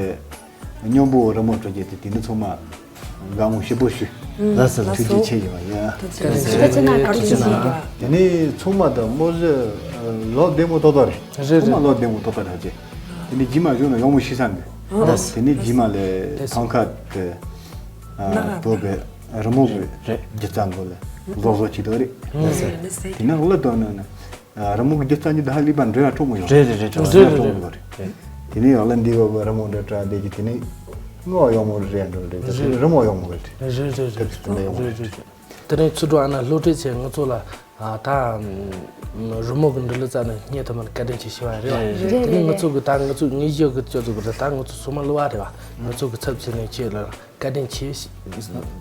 སྙོམས་པོ་རི་མོ་སྤྲོད་རྒྱུ་དེ། དེ་ནི་ཚང་མ་དགའ་མོ་ཞེ་པོ་ཞུ། ལགས་སོ་ལགས་སོ། ཐུགས་རྗེ་ཆེ་ཡིན་པ་ཡ། ཐུགས་རྗེ་ཆེ། ཐུགས་རྗེ་ཆེ། དེ་ནི་ཚང་མ་ད་མོ་ཟི་ལོ་བདེ་མོ་ཏོག་ཏོ་རེད། རེད་རེད། ཚང་མ་ལོ་བདེ་མོ་ཏོག་ཏོ་རེད། དེ་ནི་རྗེས་མ་བཞུགས་ན་ཡག་མོ་ཞིག་ས་འདི། ལགས་སོ། དེ་ནི་རྗེས་མ་ལས་ཐང་ཁ་དེ། ཨ། བོད་པའི་རི་མོ་གི་སྒྱུ་རྩལ་འགོ་ལས་བཟོ་བཟོ་ཅིག་འདུག་རེད། ལགས་སོ། དེ་ནི་གླུ་དང་ནི་ཨ། རི་མོ་གི་སྒྱུ་རྩལ་གཉིས་དང་ཧ་ལས་པ་འདྲ་ཡ་སྤྲོ་མོ་ཡོད། རེད་རེད་རེད། སྤྲོ་མོ་རེད། སྤྲོ་མོ་རེད། དེ་ནི་ཡང་ལ་འདི་བ་བ་རི་མོ་འདྲ་བྲིས་བསྡད་ཀྱི། དེ་ནི་དངོས་ཡག་མོ་རེད་འགྲོ་རེད། དེ་རི་མོ་ཡག་མོ་རེད། རེད་རེད་རེད། དེ་ནི་ཡག་མོ་རེད། དེ་རིང་ཚུར་འགྲོ་ཨ་ན་བློ་གྲོས་ཆེ། ང་ཚོ་ལ། ཨ། ད་རི་མོ་གི་འབྲི་ལུགས་རྩ་ནས་སྙིང་ཐག་པ་ནས་བཀའ་དྲིན་ཆེ་ཞུ་བ་རེད་བ། རེད་རེད། དེ་ནི་ང་ཚོ་གི་ད་ང་ཚོ་ངེད་གཉིས་ཀྱི་ཅོ་ཚོ་གི་རེད། ད་ང་ཚོ་སོ་མ་གླུ་བ་རེད་བ། ང་ཚོ་གི་ཚབ་བྱས་ནས་ཁྱེད་ལ་བཀའ་དྲིན་ཆེ།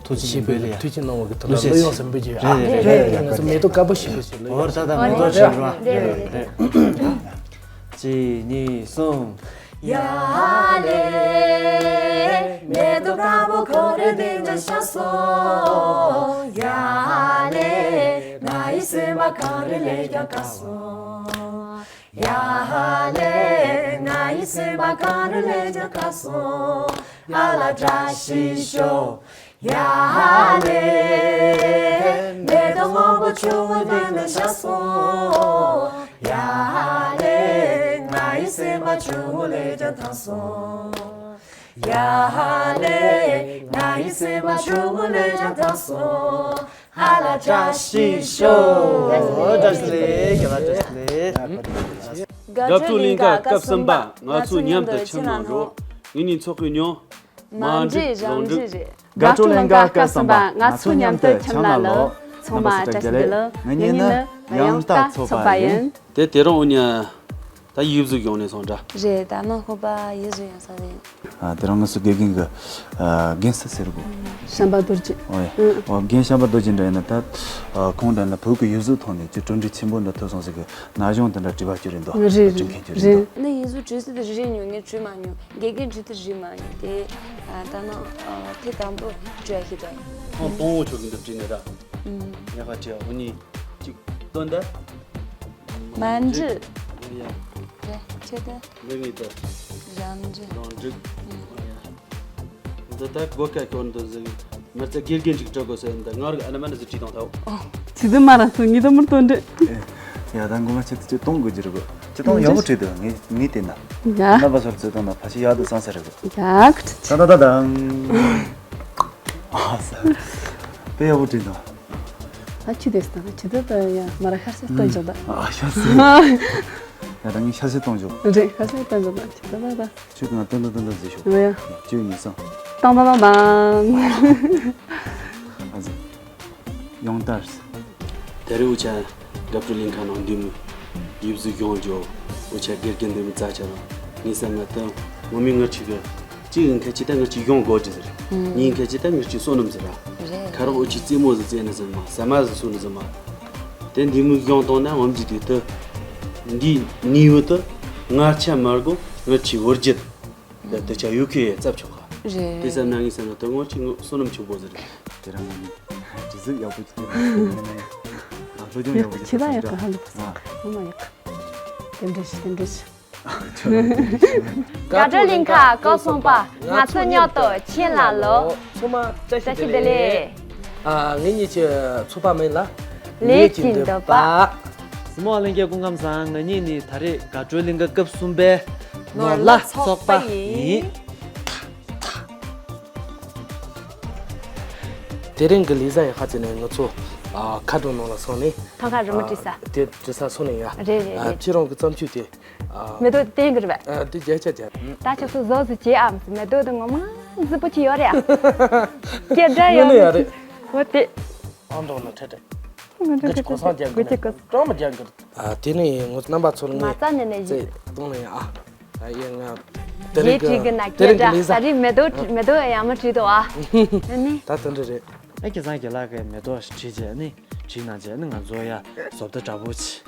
ཐུགས་རྗེ་ཆེ། ཐུགས་རྗེ་གནང་བ་གི་ཐོག་ལ་ཐུགས་རྗེ་གླུ་ཡོངས་སུ་འབུལ་རྒྱུ་ཡ། རེད་རེད། ང་ཚོ་མེ་ཏོག་དཀར་པོ་ཞིག་ཞིག་ལ། འོ་ད་ད་མེ་ཏོག་ཞིག་རེད་བ། རེད་རེད། གཅིག་གཉིས་གསུམ། ཡ་ལེ། མེ་ཏོག་དཀར་པོ་ཁོ་རེ་དེ་འདྲ་ཤར་སོང་། ཡ་ལེ། ང་ཡི་སེམས་པ་གངས་རི་ལས་ཀྱང་དཀར་སོང་། ཡ་ཧ་ལེ། ང་ཡི་སེམས་པ་གངས་རི་ལས་ཀྱང་དཀར་སོང་། ཧ་ལ་བཀྲ་ཤིས་ཤོག། ཡ་ཧ་ལེ། མེ་ཏོག་སྔོན་པོ་ཆུ་བོ་དེ་ནས་ཤར་སོང་། ཡ་ཧ་ལེ། ང་ཡི་སེམས་པ་ཆུ་བོ་ལས་ཀྱང་དྭངས་སོང་། ཡ་ཧ་ལེ། ང་ཡི་སེམས་པ་ཆུ་བོ་ལས་ཀྱང་དྭངས་སོང་། ཧ་ལ་བཀྲ་ཤིས་ཤོག། བཀྲ་ཤིས་བདེ་ལེགས། བཀྲ་ཤིས་བདེ་ལེགས། དགའ་སྤྲོའི་ལྷན་ཁ་སྐབས་གསུམ་པ། ང་ཚོ་མཉམ་དུ་ཁྱིམ་ལ་འགྲོ། ངེད་གཉིས་ཚོགས་པའི་མྱིང་། མ་འདྲིས་རང་འདྲིས་རེད། དགའ་སྤྲོའི་ལྷན་ཁ་སྐབས་གསུམ་པ། ང་ཚོ་མཉམ་དུ་ཁྱིམ་ལ་ལོག། ཚང་མ་བཀྲ་ཤིས་བདེ་ལེགས། ངེད་གཉིས་ནི་ཡང་ལྟ་ཚོགས་པ་ཡིན། དེ་དེ་རིང་འུ་གཉིས་ད་ཡུལ་ཟིག་ཡོང་ནས་སོང་འདྲ། རེད། ད་ནི་ཁོ་པ་ཡུལ་ཟིག་ཡོང་ས་རེད། ཨ། དེ་རིང་ང་ཚོ་དགེ་རྒན་གྱི། ཨ། རྒན་སུ་ཟེར་གོ། བྱམས་པ་རྡོ་རྗེ། ཨོ་ཡ། ཨོ། རྒན་བྱམས་པ་རྡོ་རྗེ་འདྲ་ཡིན་ན་ད། ཨ། ཁོང་འདྲ་ན་བོད་ཀྱི་ཡུལ་གཟུགས་ཐོག་ནས་ཅིག་གྲུབ་འབྲས་ཆེན་པོ་འདྲ་ཐོབ་སོང་ཟེར་གི། ན་གཞོན་དེ་འདྲ་བྲིས་པ་ཅིག་རེད་འདུག། རེད་རེད་རེད། ནི་ཡིན་ཟུར་བྲིས་སྲིད་དེ་རེད་ཉོ་ངས་བྲིས་མ་མྱོང་། དགེ་རྒན་བྲིས་དེ་རེད་མ་མྱོང་དེ། ཨ། ད་ནི། ཨ། དེ་དང་པོ་བྲིས་ཡ་ཤི་ད། ཨང་དང་པོ་ཁྱོད་ཀྱི་འདི་བྲིས་ནས་ར། ཨུམ། ངས་ཁ་བྲིས་ཡ་འུ་གཉིས་ཅིག་སྟོན་ད། མ་འདྲི། ཡ། རེད་ཁྱོད་ད། ངས་ངས་ད། རང་འདྲི། རང་འདྲི། ཨུམ། འདི་ད་སྒོ་ཁ་སྐྱོར་འདི་ཟིག་མི་ཚེ་དགེ་རྒན་ཅིག་སྤྲོད་དགོས་ཟེར་འདི་ང་ར་ཨ་ན་མ་ན་ཟིག་བྲིས་དང་ཐལ། ཨོ། ཚིག་དུ་མ་ར་སོ་ཉི་དུ་མུར་དོན་འདྲི། ཨེ། ཡ། ད་ངོ་མ་ཆེད་དུ་ཅིག་གཏོང་དགོས་ཀྱི་རེད་གོ། ཅིག་གཏོང་ཡག་པོ་བྲིས་འདུག། ངས་ངས་བལྟས་ན། ཡ། རྣམ་པ་ཚོར་བརྩེ་དུང་དང་ཕ་ཤི་ཡག་ཏུ་བསམ་ས་རེད་གོ། ཡག་ད་ད་ད་དང་། ཨ་ས། དཔེ་ཡག་པོ་བྲིས་འདུག། ཨ་ཅི་དེ་སྟ་ཅི་དེ་ད་ཡ་མ་ར་ཤར་སེ་སྟོན་འཇོག་ད། ཨ་ཤར་སེ། ཡ་ད་ངས་ཤར་སེ་གཏོང་འཇོག། རེད། ཤར་སེ་སྟོན་འཇོག་ད་ཅི་ད་ད་ད། ཁྱོད་ཀྱིས་ང་སྟོན་དང་སྟོན་དང་བཟོས་ཤོག། ཨོ་ཡ། གཅིག་གཉིས་གསུམ། ཏང་ཏང་ཏང་ཏང་། ཨ་ཙི། ཡོང་ལྟར། དེ་རིང་འུ་ཅག་དགའ་སྤྲོ་གླིང་ཁ་ནང་འདི་མོ་ཡིབ་གཟུགས་གྱོང་འཇོག། འུ་ཅག་དགེ་རྒན་འདི་མོ་རྩ་ཆེ་ར། ངས་བསམ་ན་ད་ངོ་མའི་ང་ཅིག་གི་གཅིག་ཡིན་ཁ་ཅིག་ད་ང་ཅིག་ཡོང་དགོས་ཀྱི་ཟེར། གཉིས་ཡིན་ཁ་ཅིག་ད་ང་ཅིག་བསོད་ནམས་ཟེར་ར། རེད། ཁ་རོག་འུ་ཅིག་རྩེད་མོ་ཟིག་རྩེད་ནི་ཟེར་མ། ཟ་མ་ཟིག་ཟོས་ནི་ཟེར་མ། དེ་འདི་མོ་ཡོང་བཏང་ན་ངོམ་གྱི་དུས་ད། འདི་ནི་བུ་ད་ངར་ཆ་མར་གོ་ངར་ཆི་བོར་རྒྱུད། ད་ད་ཆ་ཡུ་ཁེ་ཙབ་ཆོག་ག། རེད། དེ་ཙམ་ན་ངས་བསམ་ན་ད་ངོ་ཅིག་ངོ་བསོད་ནམས་ཆེན་པོ་ཟེར། དེ་རང་ངོ་ནི་དྲི་ཟུག་ཡག་པོ་ཅིག་ཡོད་པ་ཟེར་ན་ཡང་། ཨ་སློབ་སྦྱོང་ཡག་པོ་ཅིག་ཁྱེད་རང་ཡག་ག་ཧ་ལུ་པ་སང་། ཨ། ངོ་མ་ཡག་ག། དེ་འདྲ་ཞིག་དེ་འདྲ་ཞིག། དགའ་སྤྲོ་གླིང་ཁ་སྐབས་གསུམ་པ། ང་ཚོ་མཉམ་དུ་ཕྱིན་ལ་ལོ། ཚང་མ་བཀྲ་ཤིས་བཀྲ་ཤིས་བདེ་ལེགས། ལེགས། ཨ་ངེད་གཉིས་ཀྱི་ཚོགས་པ་མིང་ལ་ལས་ཀྱི་འདོད་པ། གཟིགས་མོ་བ་ལྷན་རྒྱས་སྐུ་ཁམས་བཟང་། ང་གཉིས་ནི་ད་རེས་དགའ་སྤྲོའི་གླིང་ག་སྐབས་གསུམ་པའི་ནོར་ལྷ་ཚོགས་པ་ཡིན། དེ་རིང་གི་ལས་བཟའ་ཡག་ག་བྱས་ནས་ང་ཚོ་ཨ་མཁའ་འགྲོ་ནང་ལ་སོང་ནས། ཐང་ཁ་རི་མོ་བྲིས་ས། ཨ་དེ་བྲིས་ས་སོང་ནས་ཡ། རེད་རེད་ཨ་རེད། ཁྱེད་རང་གི་བརྩམས་ཆོས་དེ། ཨ། མེ་ཏོག་དེ་ཡིན་གི་རེད་པས། ཨ་དེ་རྒྱ་ཆ་རྒྱ། ད་ཁྱོད་ཚོ་བཟོ་ཟིག་བྱེད་ཨ། མེ་ཏོག་དེ་ངོ་མ་རྫིག་པོ་ཅིག་ཡོད་རེད་ཨ། སྐད་སྒྲ་ཡོད་ནི་ཡོད་རེད། འོ་དེ། ཨང་འདོག་ན་ཁྲེ་ཁྲེ། ངུ་ཅི་གོ་སང་རྒྱ་གི་ནི་ཀྲོང་མ་རྒྱ་གི། ཨ་དེ་ནི་ངོ་རྣམ་པ་ཚོར་ངས་མ་རྩ་ནས་ནས་ཡིན། གཏོང་ནས་ཨ། ད་ཡིན་ང་། དེ་རིང་གི་དེ་རིང་གི་ལས་བཟའ། ད་རིང་མེ་ཏོག་མེ་ཏོག་ཡང་མ་བྲིས་འདུག་ཨ། ཨ་ནི། ད་དེ་འདྲ་རེད། ཨ་ཁྱེད་ཚང་རྒན་ལགས་ཀྱིས་མེ་ཏོག་བྲིས་རྗེས་ནི་བྲིས་གནང་རྗེས་ནི་ང་ཚོ་ཡ་བཟོ་ལྟ་འདྲ་པོ་ཆེ་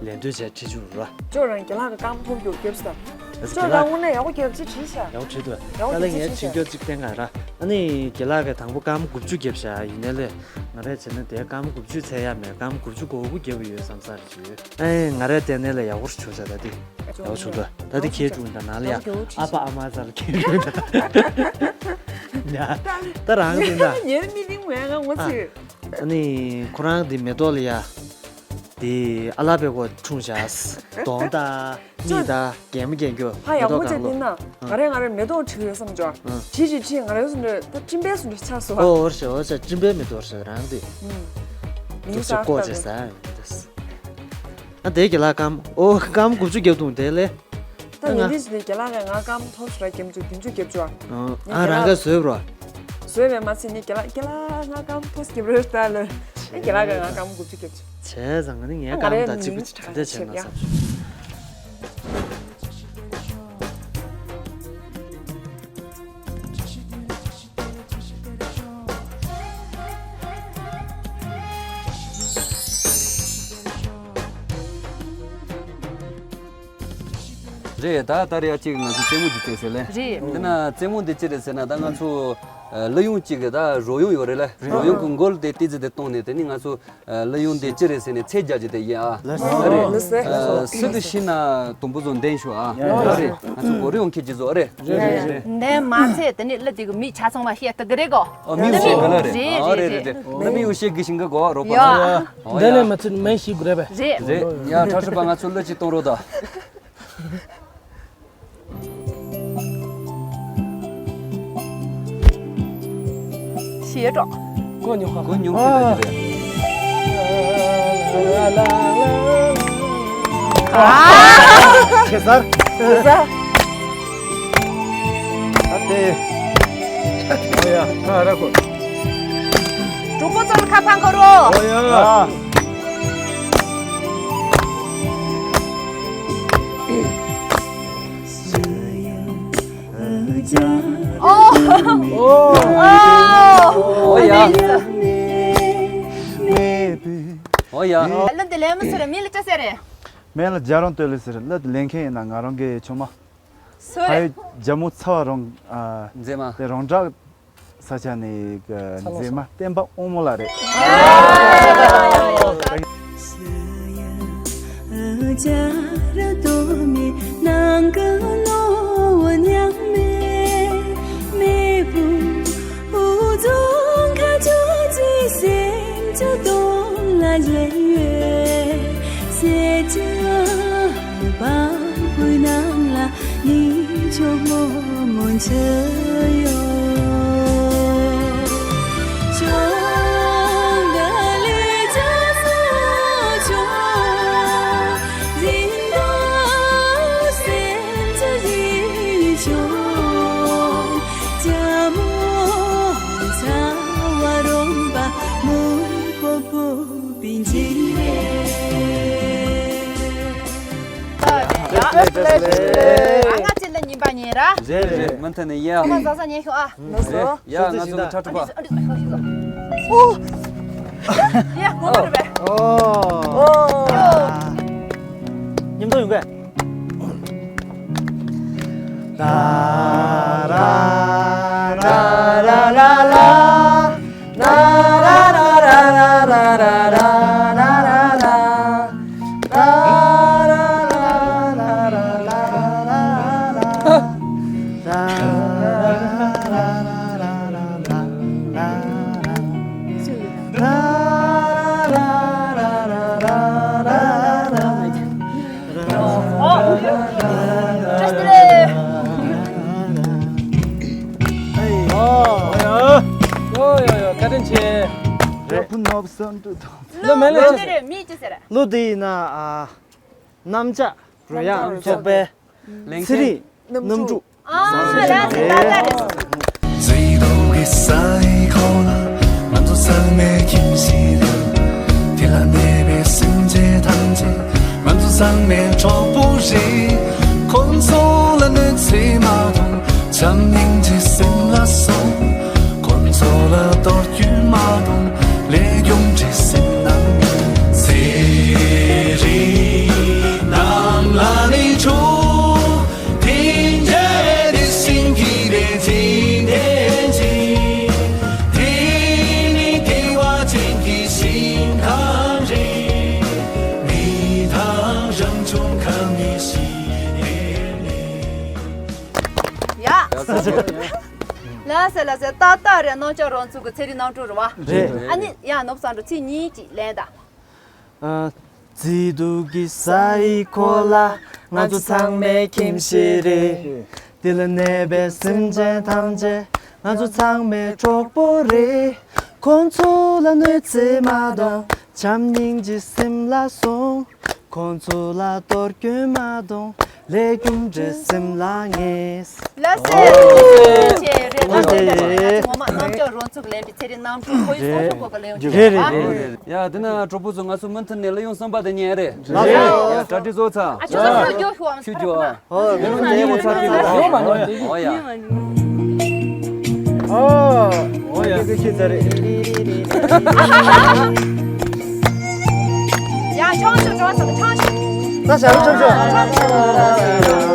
ལེན་འདོད་བྱས་བྲིས་བཅུག་ར། ཅོ་རང་རྒན་ལགས་ཀྱི་སྐར་མ་ཐོབ་རྒྱུ་རྒྱབ་ས། ཨ་ཅོ་རང་དངོས་གནས་ཡག་པོ་རྒྱབ་ཅིག་བྲིས་ཤག། ཡག་པོ་བྲིས་འདུག། ཡག་པོ་ད་ལས་ངས་བྲིས་རྒྱུ་གཅིག་བསྟན་ག་ར། ཨ་ནི་རྒན་ལགས་ཀྱིས་དང་པོ་སྐར་མ་དགུ་བཅུ་བརྒྱབ་ཤག། ཡིན་ནའི་ལས་ང་རས་བྱས་ན་དེ་སྐར་མ་དགུ་བཅུ་ཚད་ཡ་མེད། སྐར་མ་དགུ་བཅུ་གོ་དགུ་བརྒྱབ་ཡོད་བསམ་ས་རེད་བྱོས། ཨེ་ང་རས་བལྟས་ནའི་ལས་ཡག་པོ་བྱུང་ཤག། ད་དེ་ཡག་པོ་བྱུང་འདུག། ད་དེ་ཁྱེད་བྱུང་ད་ན་ལ་ཡ། ཨ་ཕ་ཨ་མ་ཚ་ལ་ཁྱེད་བྱུང་ད། ཡ་ད་རང་དེ་འདྲ། ཉེར་མི་ལིང་བས་ང་ངོ་ཚིག། ཨ་ནི་ཁོ་རང་དེ་མེ་ཏོག་ལ་ཡ། དེ་ཨ་ལ་པའི་གོ་འཁྲུངས་བཞག། གདོང་དང་གཉིད་དང་རྒན་མོ་རྒན་གྱོ་ཕ་མེ་ཡག་པོ་ཏོག་བྱས་གང་ལོ། དེ་ན་ང་རེ་ང་རེ་མེ་ཏོག་བྲིས་ཡོད་བསམ་ཅོ། ཨ། བྲིས་བྲིས་བྲིས་ང་རེ་སུ་འདྲ་ད་སྤྲིན་པའི་སུ་འདྲ་ཆགས་སོ། ཨོ་འོར་ཤ་འོར་ཤ་སྤྲིན་པའི་མེ་ཏོག་ཤ་རང་དེ། ཨུམ། ཏོག་ཅིག་ཀོ་ཅེ་ས་ཡོད་དེ། ཨ་དེ་གི་ལ་ཀམ་ཨོ་ཀམ་དགུ་བཅུ་རྒྱབ་དུང་དེ་ལས། ད་ཉིན་དེ་ཞིག་ནས་རྒན་ལགས་ཀྱིས་ང་སྐར་མ་ཐོབ་སུ་ར་རྒྱབ་ཆུ་བདུན་ཅུ་རྒྱབ་ཆུ་ཨ། ཨ་རང་ག་བཟོས་རོ། བཟོས་པས་མ་ཚད་ནི་རྒན་ལགས་རྒན་ལགས་ང་སྐར་མ་ཐོབ་རྒྱབ་རོ་ལྟ་ལོ། རྒན་ལགས་ཀྱིས་ང་སྐར་མ་དགུ་བཅུ་རྒྱབ་ཆུ། བྱས་ཙང་ང་ནི་ངའི་ང་སྐར་མ་རེ་དང་གཅིག་པུ་ཉིན་ག་འདྲ་བྱས་ན་བསམ། རེད། ད་ད་རེས་ཡ་གཅིག་ང་ཚོ་རྩེད་མོ་འདི་རྩེ་ཟེར་ལེ། རེད། དེ་ན་རྩེད་མོ་འདི་ཅི་རེད་ཟེར་ན་ད་ང་ཚོ་ཨ་གླུ་དབྱངས་གཅིག་གི་ད་རོལ་དབྱངས་ཡོད་རེད་ལེ། རོལ་དབྱངས་ཀྱི་མགོ་ལ་དེ་ཏི་ཙི་དེ་གཏོང་ནས་དེ་ནི་ང་ཚོ་ཨ་གླུ་དབྱངས་འདི་ཅི་རེད་ཟེར་ནས་ཚེ་རྒྱ་ཇི་དེ་ཡིན་ཨ། ཨ་རེད། ཨ་སུ་གི་ཤི་ན་དུམ་བུ་བཟོ་འདན་ཤོ་ཨ། ཨ་རེད། ང་ཚོ་གོ་རེ་ཡོང་ཁྱེད་ཀྱི་བཟོ་ཨ་རེད། རེད་རེད་རེད། འདན་མ་ཚེ་དེ་ནི་གླུ་དེ་གི་མི་ཆ་ཚང་མ་ཤེས་ཏི་གི་རེད་གོ། ཨ་མི་ཚེ་ག་ལ་རེད། རེད་ཨ་རེད་རེད་རེད། རེད། ད་མི་ཡོ་ཤེས་གི་ཤིང་གི་གོ་རོགས་པ། ཡོ། ཨ་འདན་ནས་མ་ཚེ་མེ་ཤི་གི་རེད་པས། རེད། རེད། ཡ་ཁྲ་ཁྲ་པ་ང་ཚོ་གླུ་ཅིག་གཏོང་རོགས་ད། ཞེས་སྒྲོག། གོ་ཉོ་ཁ། གོ་ཉོ་ཁ་ད་ཅི་རེད། ཨ། ཁེ་སར། ཁེ་སར། ཨ་ཏེ། ཨོ་ཡ། ཁ་ར་གོ། གྲོགས་པོ་ཚོར་ཁ་འཕང་གོ་རོ། ཨོ་ཡ། ཨ། ཨོ། ཨོ། ཨོ་ཡ། ཨོ་ཡ། ཨ་ལོ་འདི་ལས་མི་སུ་རེད། མི་ལ་ཅི་ཟེར་རེད། མེ་ལ་རྒྱ་རོང་སྟོད་ལས་ཟེར། ལ་ལེན་མཁན་ཡིན་ན་ང་རང་གི་ཆུང་མ། སུ་རེད། ཕ་ཡུལ་རྒྱ་མོ་ཚ་བ་རོང་ཨ། མཛེས་མ། དེ་རོང་བྲག་ས་ཆ་ནས་གི་མཛེས་མ་བསྟན་པ་དབང་མོ་ལགས་རེད། ལེགས་སོ། ལེགས་སོ། ཨ། ང་ཚོ་ལ་ཉིན་པ་ཉིན་ར། རེད་རེད། མུ་མཐུད་ནས་ཡ། ཁོ་མ་ཟ་ས་ཉན་ཤོག་ཨ། ལགས་སོ། ཡ། ང་ཚོ་གི་ཁྲ་ཁྲ་པ། ཨོ། ཡ། གོ་མ་རེད་པས། ཨོ། ཨོ། མཉམ་དུ་ཡོང་གི། ཨོ། བཀྲ་ཤིས་བདེ་ལེགས། ཨོ་ཡ། ཨོ་ཡ་ཡ། བཀའ་དྲིན་ཆེ། རེད། ལོ་མེད་ལ། ལོ་འདི་རེད། མིང་ཅི་ཟེར། ལོ་འདི་ཡིན་ན། ཨ། གནམ་ལྕགས་རོལ་དབྱངས་ཚོགས་པའི་ཚེ་རིང་རྣམ་དྲུག། ཨ། ལགས་སོ། ལགས་སོ། རེད། རྩེ་གདོང་གི་ས་ཡི་ཁོག་ལ་ང་ཚོ་ཚང་མའི་ཁྱིམ་གཞིས་རེད། དེ་ལ་གནས་པའི་སེམས་ཅན་ཐམས་ཅད་ང་ཚོ་ཚང་མའི་གྲོགས་པོ་རེད། ཁོང་ཚོ་ལ་གནོད་འཚེ་མ་གཏོང་། བྱམས་སྙིང་རྗེ་སེམས་ལ་སོང་། ཁོང་ཚོ་ལ་གཏོར་སྐྱོན་མ་གཏོང་། ལས་རྒྱུ་འབྲས་སེམས་ནང་ཡོད། ཚེ་རིང་རྣམས་ལ་ནི་ཆོས། དེ་འདྲ་དེ་བཞིན་གྱི་རེ་འདུན་ལྡན་ཅིང་། དེ་ནི་དེ་བ་ཅན་གྱི་ཞིང་ཁམས་རེད། མི་དང་རང་བྱུང་ཁམས་ནི་ཞིག་ཡ། ལགས་སེ་ལགས་སེ། ཏག་ཏག་རེད། གནམ་ལྕགས་རོལ་ཚོགས་ཀྱི་ཚེ་རིང་རྣམ་དྲུག་རེད་པ། རེད། ཨ་ནི་ཡ། ནོར་བུ་བསམ་འགྲུབ་ཚིག་གཉིས་ཅིག་ལེན་དང་། ཨ། བརྩེ་གདུང་གི་ས་ཡི་གོ་ལ་ང་ཚོ་ཚང་མའི་ཁྱིམ་གཞིས་རེད། འདི་ལ་གནས་པའི་སེམས་ཅན་ཐམས་ཅད་ང་ཚོ་ཚང་མའི་གྲོགས་པོ་རེད། ཁོང་ཚོ་ལ་གནོད་འཚེ་མ་གཏོང་། བྱམས་སྙིང་རྗེ་སེམས་ལ་སོང་། ཁོང་ཚོ་ལ་གཏོར་སྐྱོན་མ་གཏོང་། ལས་རྒྱུ་འབྲས་སེམས་ལ་ངེས། ལགས་སེ། ལགས་སེ། རེད། ལགས་སེ། ང་ཚོ་ངོ་མ་གནམ་ལྕགས་རོལ་ཚོགས་ལེན་པའི་ཚེ་རིང་རྣམ་དྲུག་ཁོ་ཡི་གསོ་སྐྱོང་སྐོར་ག་ལ་ཡོང་རྒྱུ་རེད། རེད། ཡ། དེ་ན་གྲོགས་པོ་ཚོ། ང་ཚོ་མུ་མཐུད་ནས་གླུ་དབྱངས་གསུམ་པ་དེ་ཉན་རེད། ལགས་སོ། ཡ། གྲ་སྒྲིག་བཟོ་ཚར། ཨ། ཁྱོད་ཚོ་ཁྱོད་ཚོ། ཨོ། ངས་མོ་ཚ་གི་ཡོད་མ་ནོར་དེ་གི། ཨོ་ཡ། ཨོ། ཨོ་ཡ། དེ་གི་ཁྱེད་ཚ་རེད། ཡ། ཆང་ཆུ་འགྲོ་སོང་། ཆང་ཆུ། ད་ཞབས་ཆང་ཆུ། ཆང་ཆུ།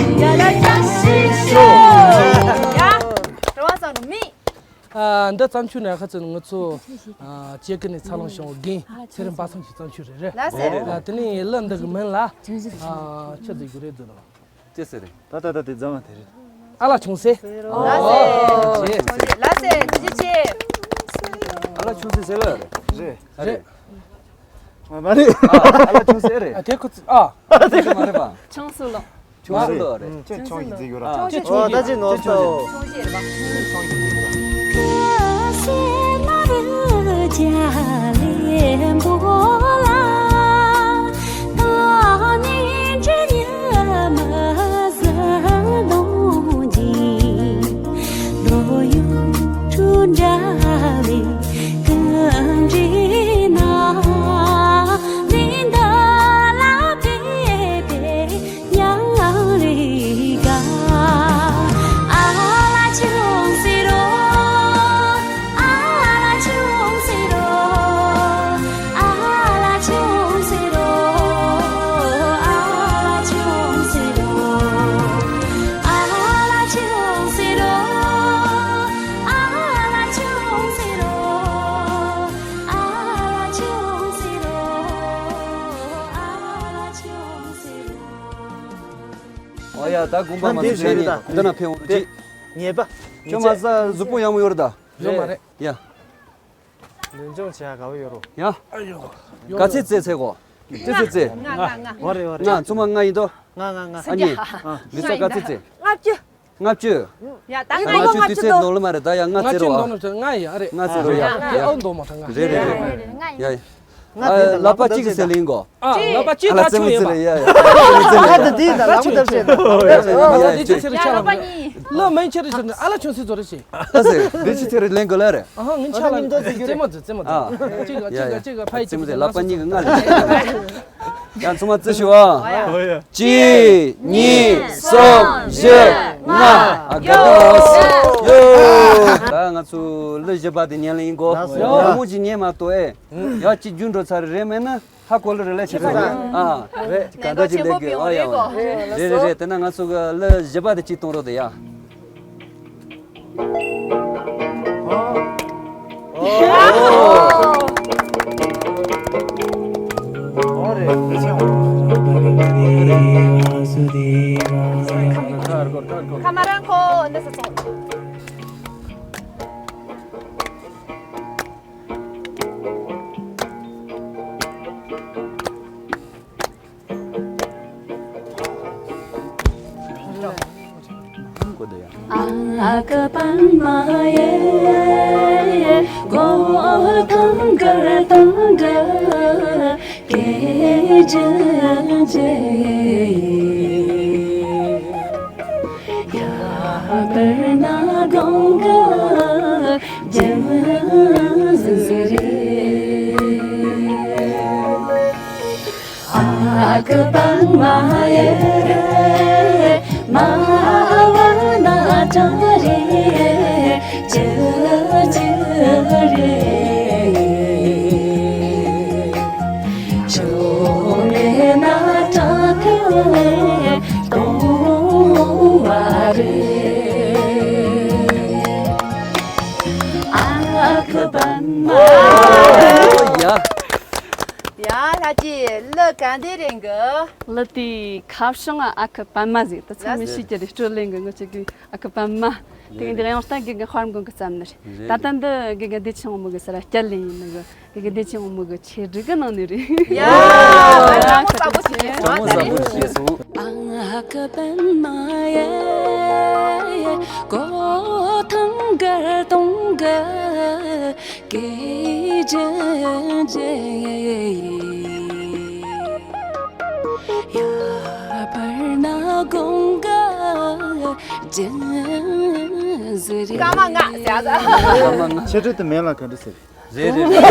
ཡ། རེ་བ་བཟང་རུ་མི། ཨ། འདི་བརྩམས་ཆོས་ནི་ཁ་ཚོན་ང་ཚོ། ཨ། སྐྱེ་རྒུ་ནས་འཚར་ལོངས་བྱུང་བའི་རྒན་ཚེ་རིང་དཔག་བསམ་གྱི་བརྩམས་ཆོས་རེད། རེད། ལགས་སེ། ཨ། དེ་ནས་གླུ་འདི་གི་མིང་ལ། ཨ། ཆི་ཟེར་དགོས་རེད་འདུག་ན། ཅི་ཟེར་རེད། ད་ད་ད་དེ་རྫ་མ་དེ་རེད། ཨ་ལ་ཆུང་སེ། ལགས་སེ། ཨོ། ཆུང་སེ། ལགས་སེ། ཐུགས་རྗེ་ཆེ། ཨ་ལ་ཆུང་སེ་ཟེར་ལ་རེད། རེད། རེད། མ་མ་རེད། ཨ། ཨ་ལ་ཆུང་སེ་རེད། ཨ། དེ་ཁོ་ཚོ། ཨ། དེ་ཁོ་མ་རེད་པ། ཆང་སུ་ལོ། ཆུང་སུ་ལོ་རེད། ཁྱོད་ཆུང་ཡིན་ཟེར་གྱི་ཡོད་ར། ཨ། ཁྱོད་ཆུང་ཡིན། ཨོ། ད་ཅི་ནོར་སོ། ཆུང་ཡིན་རེད་པ། ཆུང་ཡིན་ཟེར་གྱི་ཡོད་ར། ཡ། ད་དགོངས་པ་མ་ཚོམ་ཟེར་ནས་འདི་ན་ཕེབས་འོང་། ཅི། ཉེས་པ། ཁྱོད་མ་ཟ་གཟུགས་པོ་ཡག་མོ་ཡོད་རེད་ད། ཡོད་མ་རེད། ཡ། ལུས་སྦྱོང་བྱེད་ཡ་དགའ་བོ་ཡོད་རོ། ཡ། ག་ཚོད་རྩེད་ཚེ་གོ། ཅི་ཚོད་རྩེད། ང་ང་ང་། འོ་རེད་འོ་རེད། ང་། ཚང་མ་ལྔ་ཡིན་དོ། ང་ང་ང་། ཨ་ནི། མི་ཚོ་ག་ཚོད་རྩེད། ལྔ་བཅུ། ལྔ་བཅུ། ཡ། ད་ང་ལྔ་བཅུ་དུས་ཚོད་ནོར་ལ་མ་རེད་ད། ཡ། ལྔ་རྩེད་རོ། ལྔ་བཅུ་ནོར་ལྔ་ཡིན། ཨ་རེད། ལྔ་རྩེད་རོ། ཡ། ཡ། ཨོ་འདོ་མ་ཐང་ང་། རེད་རེད་རེད། ཡ་ཡ། ང་། ལག་པ་གཅིག་གིས་ཟེར་ལེན་གོ། ཨ། ལག་པ་གཅིག་ད་ཆུ་ཡིན་པ། ཡ་ཡ། ང་། ད་དེ་ད་ལག་པ་བཏབ་བྱས་ད། ང་ད་དེ་ཆུ་ཚེ་རི་ཆ་ལ། ལག་མ་གཉིས། ལག་མ་ཆེ་རེ་ཆེ་རེ་ཨ་ལ་ཆུང་སི་ཛོ་རེ་ཆེ། ཨ་ཟེར། དེ་ཆུ་ཚེ་རི་ལེན་གོ་ལ་རེད། ཨ་ཧ། ང་ཆ་ལ་རྩེད་མ་རྩེད། རྩེད་མ་རྩེད། ཨ། གཅིག་ག་གཅིག་ག་ཕ་ཡི་གཅིག་ག་ལག་པ་གཉིས་ག་ང་ལ། ཡང་ཚང་མ་རྩེ་ཤོག་ཨ། ཨོ་ཡ། གཅིག་གཉིས། གསུམ། བཞི། ལྔ། ཨ། དགའ་པོ་ཡོད། ད་ང་ཚོ་གླུ་བཞི་པ་དེ་ཉན་ལེ་ཡིན་གོ། ལགས་སོ། ཡ་མོ་ཅིག་ཉན་མ་གཏོགས་ཨེ། ཡ་གཅིག་རྒྱུན་འགྲོ་ཚར་རེད། མེད་ན་ཧ་གོ་ལེ་རེད་ལེ་ཆེ་ཚོ་རེད། ཨ། རེད། ག་འདྲ་ཅིག་ལེགས་གི། ཨ་ཡ་ཡ། རེད་རེད་རེད། དེ་ན་ང་ཚོ་གི་གླུ་བཞི་པ་དེ་གཅིག་གཏོང་རོགས་དེ་ཡ། ཁ་མ་རང་ཁོ་འདི་ཟེར་སོང་། ཨ་ཁུ་པདྨ་ཡེ། གོ་ཐང་དཀར་དང་འདྲ་སྐད་ཅན་ཅན། ཡར་བར་ན་དགུང་གི་རྒྱུན་ཟིག་རེད། ཨ་ཁུ་པདྨ་ཡེ། མ་བ་ན་བྲ་རེ་ཅི་ཅི་རེད། ཆོ་མེད་ན་བྲ་ཐེ་གཏོང་བ་རེད། ཨ་ཁུ་པདྨ། ཡ། ཡ། ལྷ་ཅིག་གླུ་ག་འདི་རེད་གི། གླུ་དེའི་ཁ་བྱང་ཨ་ཁུ་པདྨ་ཟེར། ད་ཚང་མས་ཤེས་ཀྱི་རེད། སྤྲོ་ལེན་གི། ངོ་ཅིག་གི་ཨ་ཁུ་པདྨ། དེ་གི་འདི་ཡང་ལྟ་དགེ་རྒན་དཔལ་མགོན་གི་བརྩམས་ནི་རེད། ད་ལྟ་འདི་དགེ་རྒན་བདེ་ཆེན་དབང་མོ་གི་ས་ར་བསྐྱལ་ལེ་ཡིན་ནི་གི། དགེ་རྒན་བདེ་ཆེན་དབང་མོ་གི་ཆེད་སྒྲིག་གི་གནང་ནི་རེད། ཡ། ཡ། ཡ། ཚང་མ་ཟབ་པོ་བྱས་སོང་། ཚང་མ་ཟབ་པོ་བྱས་སོང་། ཨ་ཁུ་པདྨ་ཡེ། གོ་ཐང་དཀར་དང་འདྲ་སྐད་ཅན་ཅན། ཡར་བར་ན་དགུང་གི་རྒྱུན་ཟིག་རེད། སྐར་མ་ལྔ་ཟེར་ཡ་ད། སྐར་མ་ལྔ། ཆེ་ཕྲད་དུ་མེད་ལ་ག་འདྲ་ཟེར། རེད་རེད་རེད།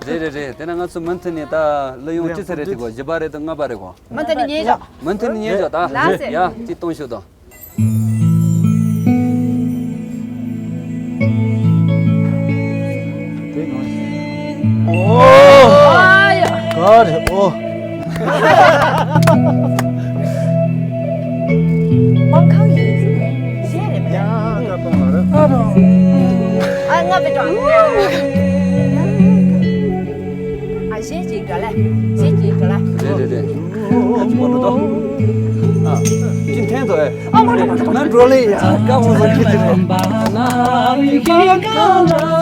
རེད་རེད་རེད། དེ་ན་ང་ཚོ་མུ་མཐུད་ནས་ད་གླུ་ཡོང་ཅི་ཚེ་རེད་དེ་གོ། བཞི་པ་རེད་དང་ལྔ་པ་རེད་གོ། མུ་མཐུད་ནས་ཉན་ཤོག། མུ་མཐུད་ནས་ཉན་ཤོག་ད། ལགས་སེ། ཡ། གཅིག་གཏོང་ཤོག་ད། ཨོ། ག་རེ། ཨོ། དབང་ཁང་ཡིན་ཟེར་ནས་གཞས་རེད་མ་རེད། ཡ་ད་གཏོང་ལ་རེད། ཨ་རོ། ཨ་ང་བེ་ཀྲང་། ཨ་གཞས་ཅིག་དྲ་ལེ། གཞས་ཅིག་དྲ་ལེ། རེད་རེད་རེད། ཨ་ཅི་མ་འགྲོ་དོ། ཨ་ཅི་འཐེན་དོ་ཨེ། ཨ་མ་འགྲོ་མ་འགྲོ། ང་འགྲོ་ལེ་ཡ། ཀ་མོ་ཟ་ཁི་ཅི་རེད། ཡ་ཆོ། ཡ་ཆོ། ཡ་ཆོ།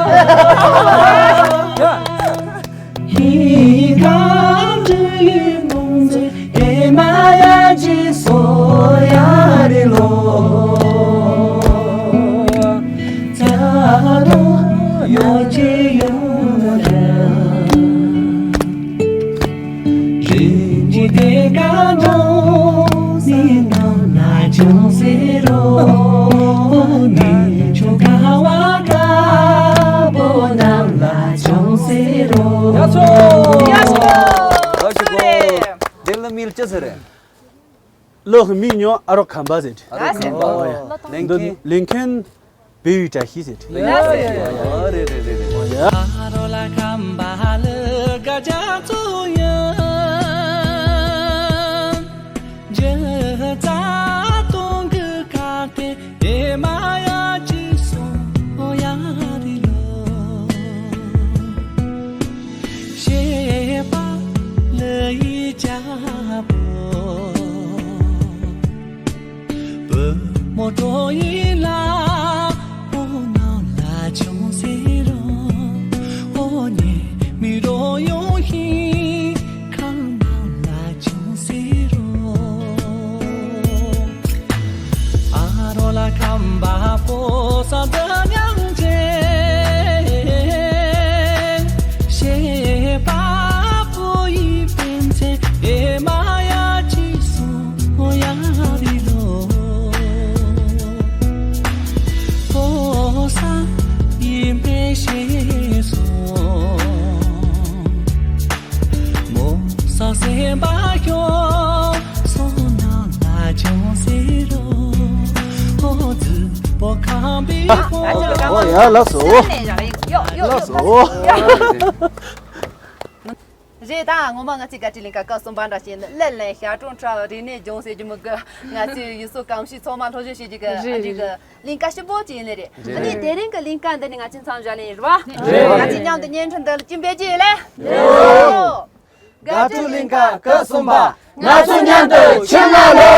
དེ་ལ་མིང་ཅི་ཟེར་རེད། གླུ་མིང་ཉོ་ཨ་རོགས་ཁམས་པ་ཟེར། ཨ་རོགས་ཁམས་པ། ཨོ་ཡ། འདི་ལེན་མཁན་བེ་བི་བཀྲ་ཤིས་ཟེར། ཡ་ཡ་ཡ། རེད་རེད་རེད་རེད། ཨོ་ཡ། ལོ་ཡི་ལ་ཨོ་ནང་ལ་ཅུང་ཟེར་རོ། ཨོ་ཉེ་མི་རོ་ཡོང་ཧི་ཁང་ནང་ལ་ཅུང་ཟེར་རོ། ཨ་རོ་ལ་ཁམས་པ་པོ་ས་འདི་མྱང་ཅན། ཤེས་པ་པོ་ཡི་པན་ཚེ་ཨེ་མ་ཡ་ཅི་སོ་ཡ་རི་ལོ། ཕོ་ས་ཡིན་པའི་ཤེས་སོ། མོ་ས་སེམས་པ་ཡོ་སོ་ན་ལ་ཅུང་ཟེར་རོ། ཨོ་ཙི་པོ་ཁམས་པའི་ཨ་ཨ་ཅག་ལ་ཨོ་ཡ་ལགས་སོ། ཡོ་ཡོ་ཡོ་ལགས་སོ། ཡོ། རེད་ད། ངོ་མ་ང་ཚོའི་དགའ་སྤྲོའི་གླིང་ག་སྐབས་གསུམ་པ་འདྲ་བྱས་ནས་ཀླད་ལེན་ཞག་གྲོང་ཁྲ་རིག་གནས་ལྗོངས་ཟེར་རྒྱུ་མི་དགོས། ང་ཚོའི་ཡུལ་སྲོལ་གོམས་གཤིས་ཚང་མ་སློབ་སྦྱོང་བྱེད་རྒྱུ་གི་རེད། ཨ་འདྲ་གི་གླིང་ག་ཞིམ་པོ་ཅིག་ཡིན་ནི་རེད། རེད། ཨ་ནི་དེ་རིང་གི་གླིང་ག་འདི་ནི་ང་ཚོས་མཚམས་བཞག་ལེ་ཡིན་རེད་བ། རེད། ང་ཚོས་མཉམ་དུ་བརྙན་འཕྲིན་འདི་ལ་སྐྱིད་པའི་རྗེས་ལེ། ཡོ། དགའ་སྤྲོའི་གླིང་ག་སྐབས་གསུམ་པ། ང་ཚོ་མཉམ་དུ་ཕྱིར་ལོག་ལོ།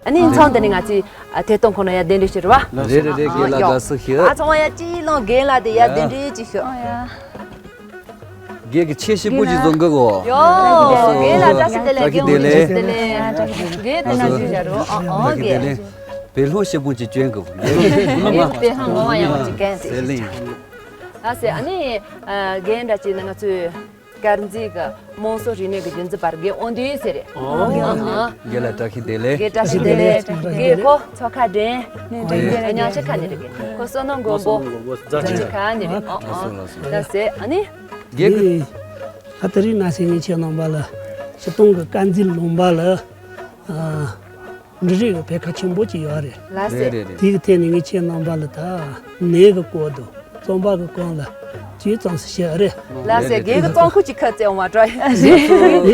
ཨ་ནི་མཚམས་འདི་ནས་ང་ཚོས་ཨ་ཐད་གཏོང་ཁང་ནང་ཡར་གདན་འདྲེན་ཞུ་རེད་བ། རེད་རེད་རེད། རྒན་ལགས་དགའ་བསུ་ཞུ། ཨ་ཚང་མ་ཡར་ཅིག་ལོངས། རྒན་ལགས་དེ་ཡར་གདན་འདྲེན་ཅིག་ཞུ། ཨོ་ཡ། རྒན་གྱིས་ཆེ་ཞིབ་པོ་ཞིག་བཟོ་གི་གོ། ཡོ། རྒན་ལགས་བཀྲ་ཤིས་བདེ་ལེགས། བཀྲ་ཤིས་བདེ་ལེགས། རྒན་དེ་ན་ཞུ་བྱ་རོགས། ཨ་ཨོ་རྒན། བཀྲ་ཤིས་བདེ་ལེགས། བེ་ལྷོ་ཞིབ་པོ་ཅིག་བསྐྱོན་གི། རྒན་བེ་ལྷོ་མ་ངོ་མ་ཡག་པོ་ཅིག་གན་ཟེར། ཟེར་ལིང་། ལགས་སེ། ཨ་ནི་ཨ་རྒན་འདྲ་ཅིག་ནི་ང་ཚོའི་དཀར་མཛེས་ཀྱི་དམངས་སྲོལ་རིག་གནས་ཀྱི་རྒྱུན་འཛིན་པ་རྒན་དབང་འདུས་ཟེར་རེད། ཨོ། ཨ་ཨ། རྒན་ལགས་བཀྲ་ཤིས་བདེ་ལེགས། རྒན་བཀྲ་ཤིས་བདེ་ལེགས། རྒན་ཁོ་མཚོ་ཁ་འདྲེན། ཨོ་ཡ། ཉ་ཆ་ཁ་ནས་རེད། རྒན་ཁོ་བསོད་ནམས་མགོན་པོ། བསོད་ནམས་མགོན་པོ། རྫ་ཆུ་ཁ་ནས་རེད། ཨོ་ཨོ། ལགས་སེ། ཨ་ནི། རྒན་གྱིས། ཨ་དེ་རིང་ནང་སེ་ངས་ཁྱེད་རྣམ་པ་ལ་སྤྱིར་བཏང་གི་དཀར་མཛེས་ལུང་པ་ལ་ཨ། འབྲུ་རིགས་ཀྱི་བེར་ཁ་ཆེན་པོ་ཅིག་ཡོད་རེད། ལགས་སེ། རེད་རེད་རེད། དེ་གི་ཐད་ནས་ངས་ཁྱེད་རྣམ་པ་ལ་ད་ནས་ཀྱི་སྐོར་དུ་རྩོམ་པ་གི་སྐོར་ལ་ཅིག་ཙམ་ཞིག་བཤད་རེད། ལགས་སེ། རྒན་གྱིས་རྩོམ་ཁུར་ཅིག་ཁུར་བཙལ་འོང་བ་འགྲོ། ངས་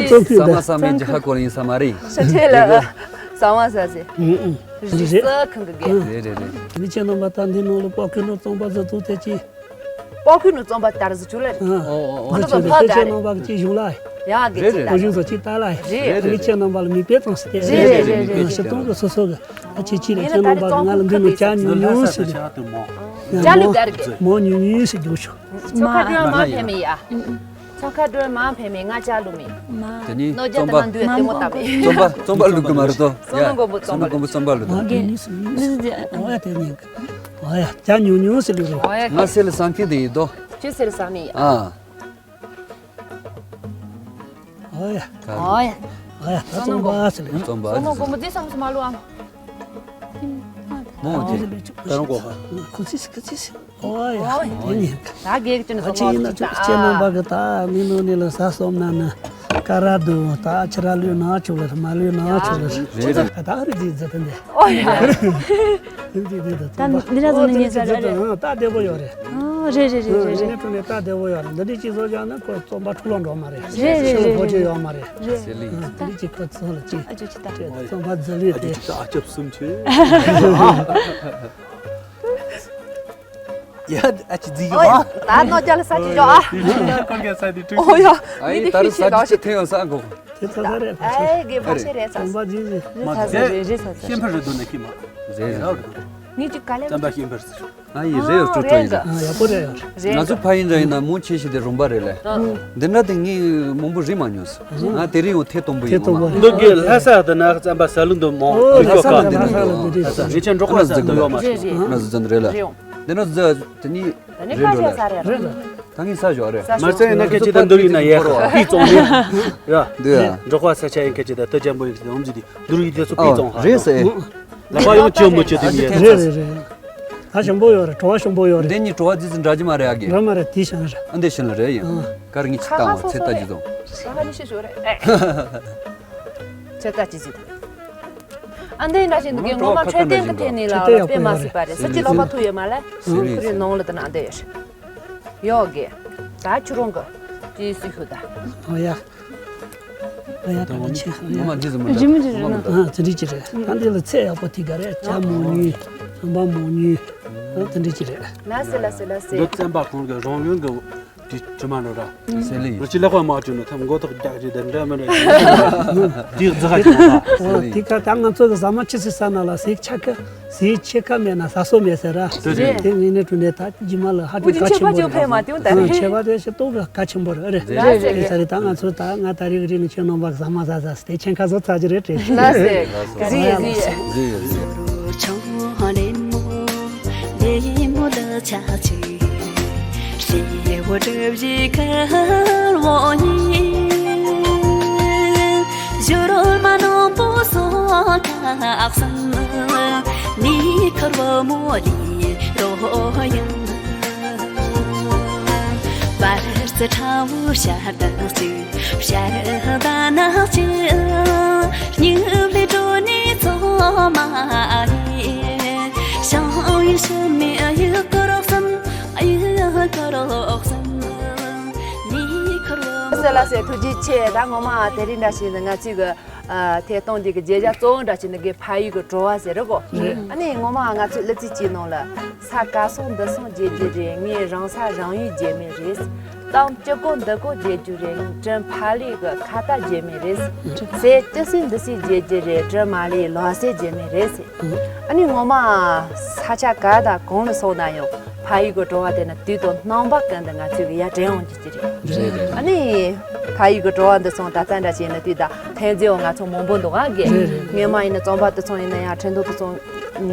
རྩོམ་ཁུར་ས་མ་ད་ས་མེད་ཀྱི་ཧ་གོ་ཡིན་ས་མ་རེད། ཤ་ཁྲེ་ལ་ས་མ་ས་སེ། ཨུ་ཨུ། རི་རེད། ས་ཁང་གི་རྒན། རེད་རེད་རེད། ངས་ཁྱེད་རྣམ་པ་ད་འདི་ནང་ལ་པར་ཁུར་ནང་རྩོམ་པ་བཟོ་ཐུབ་ཐལ་ཅིག་པར་ཁུར་ནང་རྩོམ་པ་དར་ཟིག་བྱུང་ལ། ཨོ་ཨོ་ཨོ། ཁོ་ཚོ་ཕ་ད་རེད། ཁྱེད་རྣམ་པ་གི་ཅིག་བཞུགས་ལ། ཡ་གི་ཅིག་ད། རེད་རེད། ཁོ་ཚོ་ཅིག་ལྟ་ལ། རེད་རེད། ངས་ཁྱེད་རྣམ་པ་ལ་མིག་དཔེ་ཙམ་ཞིག་སྟེར། རེད་རེད་རེད་རེད། ཞིབ་ཏོག་གི་སོ་སོ་གི་ཨ་ཅེ་ཅི་རེད། ཁྱེད་རྣམ་པ་གི་ང་ལ་འདི་ནས་ཇ་ཉུང་ཉུང་ཞིག་རེད། ཇ་ལུ་ག་རེད། མོ་ཉུང་ཉུང་ཞིག་རྒྱུགས་ཤོག་མཚོ་ཁ་སྒྲོལ་མ་ཕེ་མེ་ཡ། མཚོ་ཁ་སྒྲོལ་མ་ཕེ་མེ། ང་ཇ་ལུ་མེ། དེ་ནི་རྣོ་རྒྱ་རྩོམ་པ། དེ་ན་འདུས་ལྟད་མོ་ལྟ་མེ། རྩོམ་པ། རྩོམ་པ་ལུག་གི་མ་རེད་དོ། ཡ། བསོད་ནམས་མགོན་པོ་རྩོམ་པ། བསོད་ནམས་མགོན་པོ་རྩོམ་པ་ལུག་དོ། ཨོ་ཡ་དེ་ནི། ཨོ་ཡ་ཇ་ཉུང་ཉུང་ཞིག་ལུག་རོ། ཨོ་ཡ། ང་སེ་ལ་བསམ་ཁྱེད་དེ་ཡིན་དོ། ཁྱེད་སེ་ལ་བསམ་མེ་ཡ། ཨ། ཨོ་ཡ། ཨོ་ཡ། ཨོ་ཡ། ད་རྩོམ་པ་ཟེར་ལེ། རྩོམ་པ། བསོད་ནམས་མགོན་པོ་འདི་བསམ་སོ་མ་ལུ་ཨམ། མོ་དེ། ད་རུང་གོ་ཧ། ཁུ་ཚིག་ཁུ་ཚིག་ཨོ་ཡ། ཨོ་ཡ། དེ་ནི། ད་གེགས་ཅན་ཨ་ཚོ་ཅེ་ཡིན་ན་ཅུ་ཅེ་རྣམ་པ་གི་ད་མི་ནོ་ནི་ལ་ས་སོམ་ན་ནི་ཀ་ར་དུ་ད་ཁྱེད་ར་ལུས་ན་ཆོག་ལ་མ་ལུས་ན་ཆོག་ལ། རེད་རེད། ད་རི་ཛི་ཛི་ཏན་དེ། ཨོ་ཡ། རི་ཛི་ཛི་ཏན། ད་འདི་ར་ཟོ་ནི་ཉེ་ས་ར་རེད། ད་བདེ་པོ་ཡོད་རེད། ཨ་རེད་རེད་རེད་རེད། ནི་ཕུ་ནི་ད་བདེ་པོ་ཡོད་རེད། འདི་འདྲ་ཅིག་བཟོ་བཞག་ན་ཁོ་རྩོམ་པ་འཁྲུག་ལོང་འགྲོ་མ་རེད། རེད་རེད་རེད། ཕོ་ཆེ་ཡོད་མ་རེད། རེད། ཟེར་ལེ། འདི་འདྲ་ཅིག་ཁོ་ཚོ་ལ་ཅིག་ཨ་ཅོ་ཅི་ད། རྩོམ་པ་ཛི་ལི་ཨ་ཅོ་ཅི་ད། ཨ་ཅབ་སུམ་ཆེ། ཡ་ཨ་ཅི་ཛི་ཡོ་ཨ། ད་ནོ་ཅ་ལ་ས་ཅི་ཡོ་ཨ། ཁོ་ག་ས་དེ་ཀྲུ། ཨོ་ཡ། ཨ་ཡི་ད་རུ་ས་ཅི་ཅི་ཐེ་ཡོ་ས་གོ། དེ་ཚ་ས་རེད། ཨེ་གེ་མ་ཤེས་རེད་ས། རྩོམ་པ་ཛི་ཛི། མ་ཟེ་རེད་རེད་ས་ས། ཤེས་ཕ་རེད་དོ་ན་ཁྱི་མ། རེད་རེད། ངས་ཅི་ག་ལེ། རྩོམ་པ་ཤེས་ཕ་རེད། ཨ་ཡི་རེད་ཡོ་ཀྲོ་ཀྲོ་ཡིན་ད། ཨ་ཡག་པོ་རེད་ཡོ། རེད། ང་ཚོ་ཕ་ཡིན་ར་ཡིན་ན་མོ་ཆེ་ཤི་དེ་རོམ་པ་རེད་ལེ། འདི་འདྲ་དེ་ངས་མང་པོ་རིག་མ་མྱོང་། ང་དེ་རིང་ཡང་ཐེ་གཏོང་པོ་ཡིན། ཐེ་གཏོང་པོ་མ་རེད། འདི་གི་ལྷ་ས་དེ་ན་རྩམ་པ་ས་ལུང་དུ་མོ། ཨོ་ལྷ་ས་ལ་འདི་ནི་ཡོད། ངས་ཆ་འབྲོག་པ་ས་དུ་ཡོད་མ་རེད། རེད་རེད། ང་ཟི་ཙམ་རེད་ལ། རེད། འདི་ན་ཟི་དེ་ནི་ད་ནི་རེད་ཁ་ལ། ཤ་ས་རེད། རེད་ལ། ད་ངས་ས་ཞོག་རེད། མ་ཚད་ན་ཁ་ཅི་ད་འདུར་ཡིན་ན་ཡ་ཧ་པི་ཙོང་ནི་ཡ། འདི་ཡ། འབྲོག་པ་ས་ཆ་ཡིན་ཁ་ཅི་ད་ཏི་ཅན་པོ་ཡིན་ཁ་ཅི་ད་འོམ་ཟི་དེ་འདུར་ཡིན་དེ་ཚོ་པི་ཙོང་ཧ། རེད་ཟེར། ལ་པ་ཡོང་ཅི་མོ་ཅི་དེ་མི་ཡ། རེད་རེད་རེད། ད་ཞིམ་པོ་ཡོད་རེད། བྲོ་བ་ཞིམ་པོ་ཡོད་རེད། འདི་གཉིས་བྲོ་བ་ཙི་ཙི་འདྲ་གི་མ་རེད་ཨ་གི། འདྲ་མ་རེད། དེ་ཞིམ་རེད། ཨ་འདི་ཞིམ་ལ་རེད་ཡིན། ཨ། ཀར་ངི་ཅི་ཏང་བ་ཚེ་ལྟ་ཅི་དང་། ཁ་ཁ་ནི་ཤི་ཤོར་རེད། ཚེ་ལྟ་ཅི་ཟིག་དང་། ཨ་འདི་འདྲ་ཞིག་འདུག་གི། ངོ་མ་འཕྲོད་བསྟེན་གི་ཐད་ནས་ལ་ལ་དཔེ་མ་སྲིད་པ་རེད། ས་ཅི་ལོག་པ་ཐུག་ཡོད་མ་ལེ། ཁུ་རི་ནང་ལ་དེ་ན་འདི་ཡོད་རེད། ཡོད་གི། ད་ཁྱོད་རང་གི་ཅི་སུ་ཤོད་ད། ཨོ་ཡ། ཨོ་ཡ། ད་ང་ཆེ། ཨོ་ཡ། ངོ་མ་འདི་ཟིག་མི་འདུག་ཨ་ཙི་རི་ཅི་རེད། ད་འདི་ལ་ཚད་ཡག་པོ་ཐིག་ག་རེད། ཇ་མོ་ཉུང་། ཁང་པ་མང་ཉུང་ཨ་དེ་འདྲ་ཅིག་རེད། ལགས་སོ་ལགས་སོ་ལགས་སོ། འདི་བཙན་པ་ཁོང་གི་རང་ཡུལ་གི་དེ་ཅི་མ་ནོ་ར། ཟེར་ལེ། ང་ཅི་ལེགས་པ་མ་བྱུང་ནོ་ཐམ་མགོ་ཐོག་རྒྱག་ཅིག་དེ་འདྲ་མི་འདྲ། དེ་རྫི་ཁ་ཅིག་ཨོ་དེ་ཁ་ད་ང་ཚོ་གི་ཟ་མ་ཆི་སི་ས་ན་ལ་ཟིག་ཆ་ཁ་ཟིག་ཆེ་ཁ་མེད་ན་ཟ་སོ་མེད་ཟེར་ར། དེ་རེད། དེ་ངས་ནས་དྲུང་ནས་ད་ཇི་མ་ལ་ཧ་ཅང་གལ་ཆེན་པོ་རེད། ཆེ་བ་ཅིག་ཕེབས་མ་བཏུང་ད་རེད། ཆེ་བ་དེ་ཞིག་ཏོག་ག་གལ་ཆེན་པོ་རེད། རེད་རེད་རེད། ས་རེད། ད་ང་ཚོ་ད་ང་ད་རེས་རེས་ནས་ཁྱོད་རྣམ་པ་ཟ་མ་ཟ་ཟ་དེ་ཆེན་ཁ་བཟོ་ཚར་གྱི་རེད་དྲན། ལགས་སེ། གཟིགས་ཡིན་གཟིགས་ཡིན། གཟིགས་ཡིན་གཟིགས་ཡིན། བར་རྩི་ཁྲ་བོ་ཤར་དང་གཅིག་ཤར་ཟླ་ནག་ཅིག་སྙིང་ལས་དྲོ་ནས་ཚོ་མ་ཡིན། ཤང་ཡིན་ཤི་མི་ཡི་ཀོ་རོག་སམ་ཡི་ཀོ་རོག་སམ་ནི་ཁོ་རོ། ལགས་སེ་ལགས་སེ། ཐུགས་རྗེ་ཆེ། ད་ངོ་མ་དེ་རིང་འདྲ་ཞིག་ནི་ང་ཚོའི་གི་ཨ་ཐད་གཏོང་འདི་གི་མཇལ་བྱ་གཙོ་བོ་འདྲ་ཞིག་ནི་གི་ཕ་ཡུལ་གི་བྲོ་བ་ཟེར་རེད་གོ། རེད། ཨ་ནི་ངོ་མ་ང་ཚོའི་གླུ་ཚིག་ཅིག་ནང་ལ། ས་ག་སོང་འདི་སོང་བརྗེད་རྒྱུ་རེད། ངའི་རང་ས་རང་ཡུལ་བརྗེད་མེད་རེད། གཏམ་ཅི་གོ་འདི་གོ་བརྗེད་རྒྱུ་རེད། དྲིན་ཕ་ལུའི་གི་ཁ་ཏ་བརྗེད་མེད་རེད། ཟས་ཅི་ཟོས་འདི་ཟོས་བརྗེད་རྒྱུ་རེད། དྲིན་མ་ལུའི་ལོ་ཟས་བརྗེད་མེད་རེད། ཨ་ནི་ངོ་མ་ས་ཆ་ག་དང་གང་ལ་སོང་ན་ཡང་ཕ་ཡུལ་གི་བྲོ་བ་དེ་ནི་དུས་དང་རྣམ་པ་ཀུན་ཏུ་ང་ཚོའི་གི་ཡར་དྲན་འོང་རྒྱུ་ཅི་རེད། རེད་རེད། ཨ་ནི་ཕ་ཡུལ་གི་བྲོ་བ་འདི་སོང་ད་ལྟ་འདྲ་བྱས་ན་དུས་ད་ཐོན་རྫས་འོ་ང་ཚོ་མང་པོ་འདུག་ཨ་གི། རེད་རེད། སྔོན་མ་ཡིན་ན་རྩམ་པ་དེ་ཚོ་ཡིན་ན་ཡང་ཕྲེང་ཐོག་དེ་ཚོ་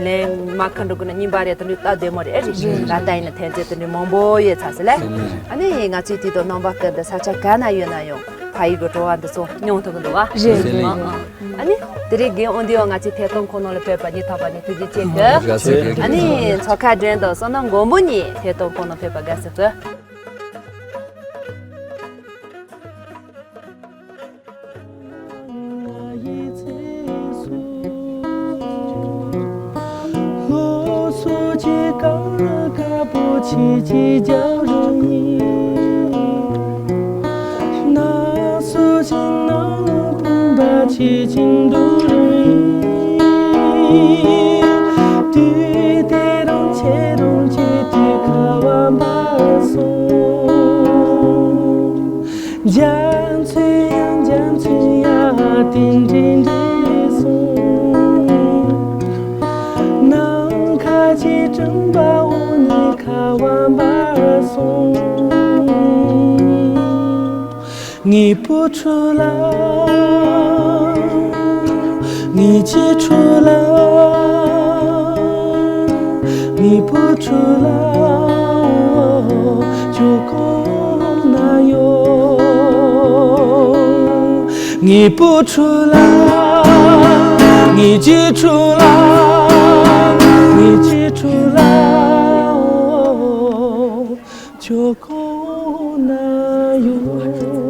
ལེན་མ་ཁ་འགྲོ་གི་ན་རྙིང་པ་རེད། དེ་འདྲའི་ད་བདེ་མོ་རེད། ཨེ་རེད། རེད། ད་ལྟ་ཡིན་ན་ཐོན་རྫས་དེ་འདྲའི་མང་པོ་ཡོད་ཚ་ཟེར་ལེ། ཨ་ནི་ང་ཚོའི་དུས་དང་རྣམ་པ་ཀུན་ཏུ་ས་ཆ་ག་ན་ཡོད་ན་ཡང་ཕ་ཡུལ་གི་བྲོ་བ་འདི་ཚོ་མྱོང་ཐུབ་གི་འདུག་ཨ། རེད་རེད། ཨ་ཨ། ཨ་ནི། དེ་རིང་རྒན་དབང་འདུས་ང་ཚོའི་ཐད་གཏོང་ཁོངས་ནང་ལ་ཕེབས་པ་སྙིང་ཐག་པ་ནས་ཐུགས་རྗེ་ཆེ་གི། ཨ་ནི་མཚོ་ཁ་འགྲན་དང་བསོད་ནམས་མགོན་པོ་གཉིས་ཐད་གཏོང་ཁོངས་ནང་ཕེབས་པ་དགའ་བསུ་གི། སློབ་གསོ་གཅིག་ག་དཀར་པོ་ཆེ་གཅིག་རྒྱབ་རུ་ཡིན། ན་སོ་ཅིག་ནང་ལ་ཕུང་པ་ཆེ་གཅིག་འདུག་རུ་ཡིན། དུས་དེ་རང་ཆེ་རང་ཆེ་དུས་ཁ་བ་འབར་སོང་། རྒྱ་མཚོ་ཡང་རྒྱ་མཚོ་ཡང་དེ་འདྲ་འདྲ་སོང་། ནམ་མཁའ་གི་སྤྲིན་པ་འོ་ནི་ཁ་བ་འབར་སོང་། ངའི་བུ་ཕྲུག་ལགས། ངའི་གཅེས་ཕྲུག་ལགས། ངའི་བུ་ཕྲུག་ལགས། ཁྱོད་གང་ན་ཡོད། ངའི་བུ་ཕྲུག་ལགས། ངའི་གཅེས་ཕྲུག་ལགས། ངའི་གཅེས་ཕྲུག་ལགས། ཁྱོད་གང་ན་ཡོད།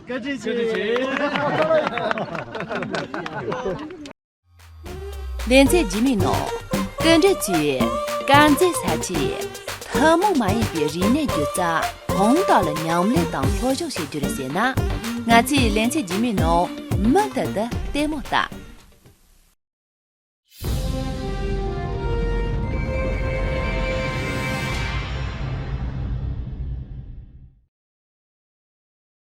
བཀའ་དྲིན་ཆེ། ལེ་ཚན་རྗེས་མའི་ནང་། སྐུ་མགྲོན་ཚོས་དཀར་མཛེས་ས་ཆའི་ཐུན་མོང་མ་ཡིན་པའི་རིག་གནས་སྒྱུ་རྩལ་གང་དག་ལ་ཉམས་ལེན་དང་སློབ་སྦྱོང་བྱེད་རྒྱུ་རེད་ཟེར་ན། ང་ཚོའི་ལེ་ཚན་རྗེས་མའི་ནང་མུ་མཐུད་དུ་ལྟད་མོ་ལྟ།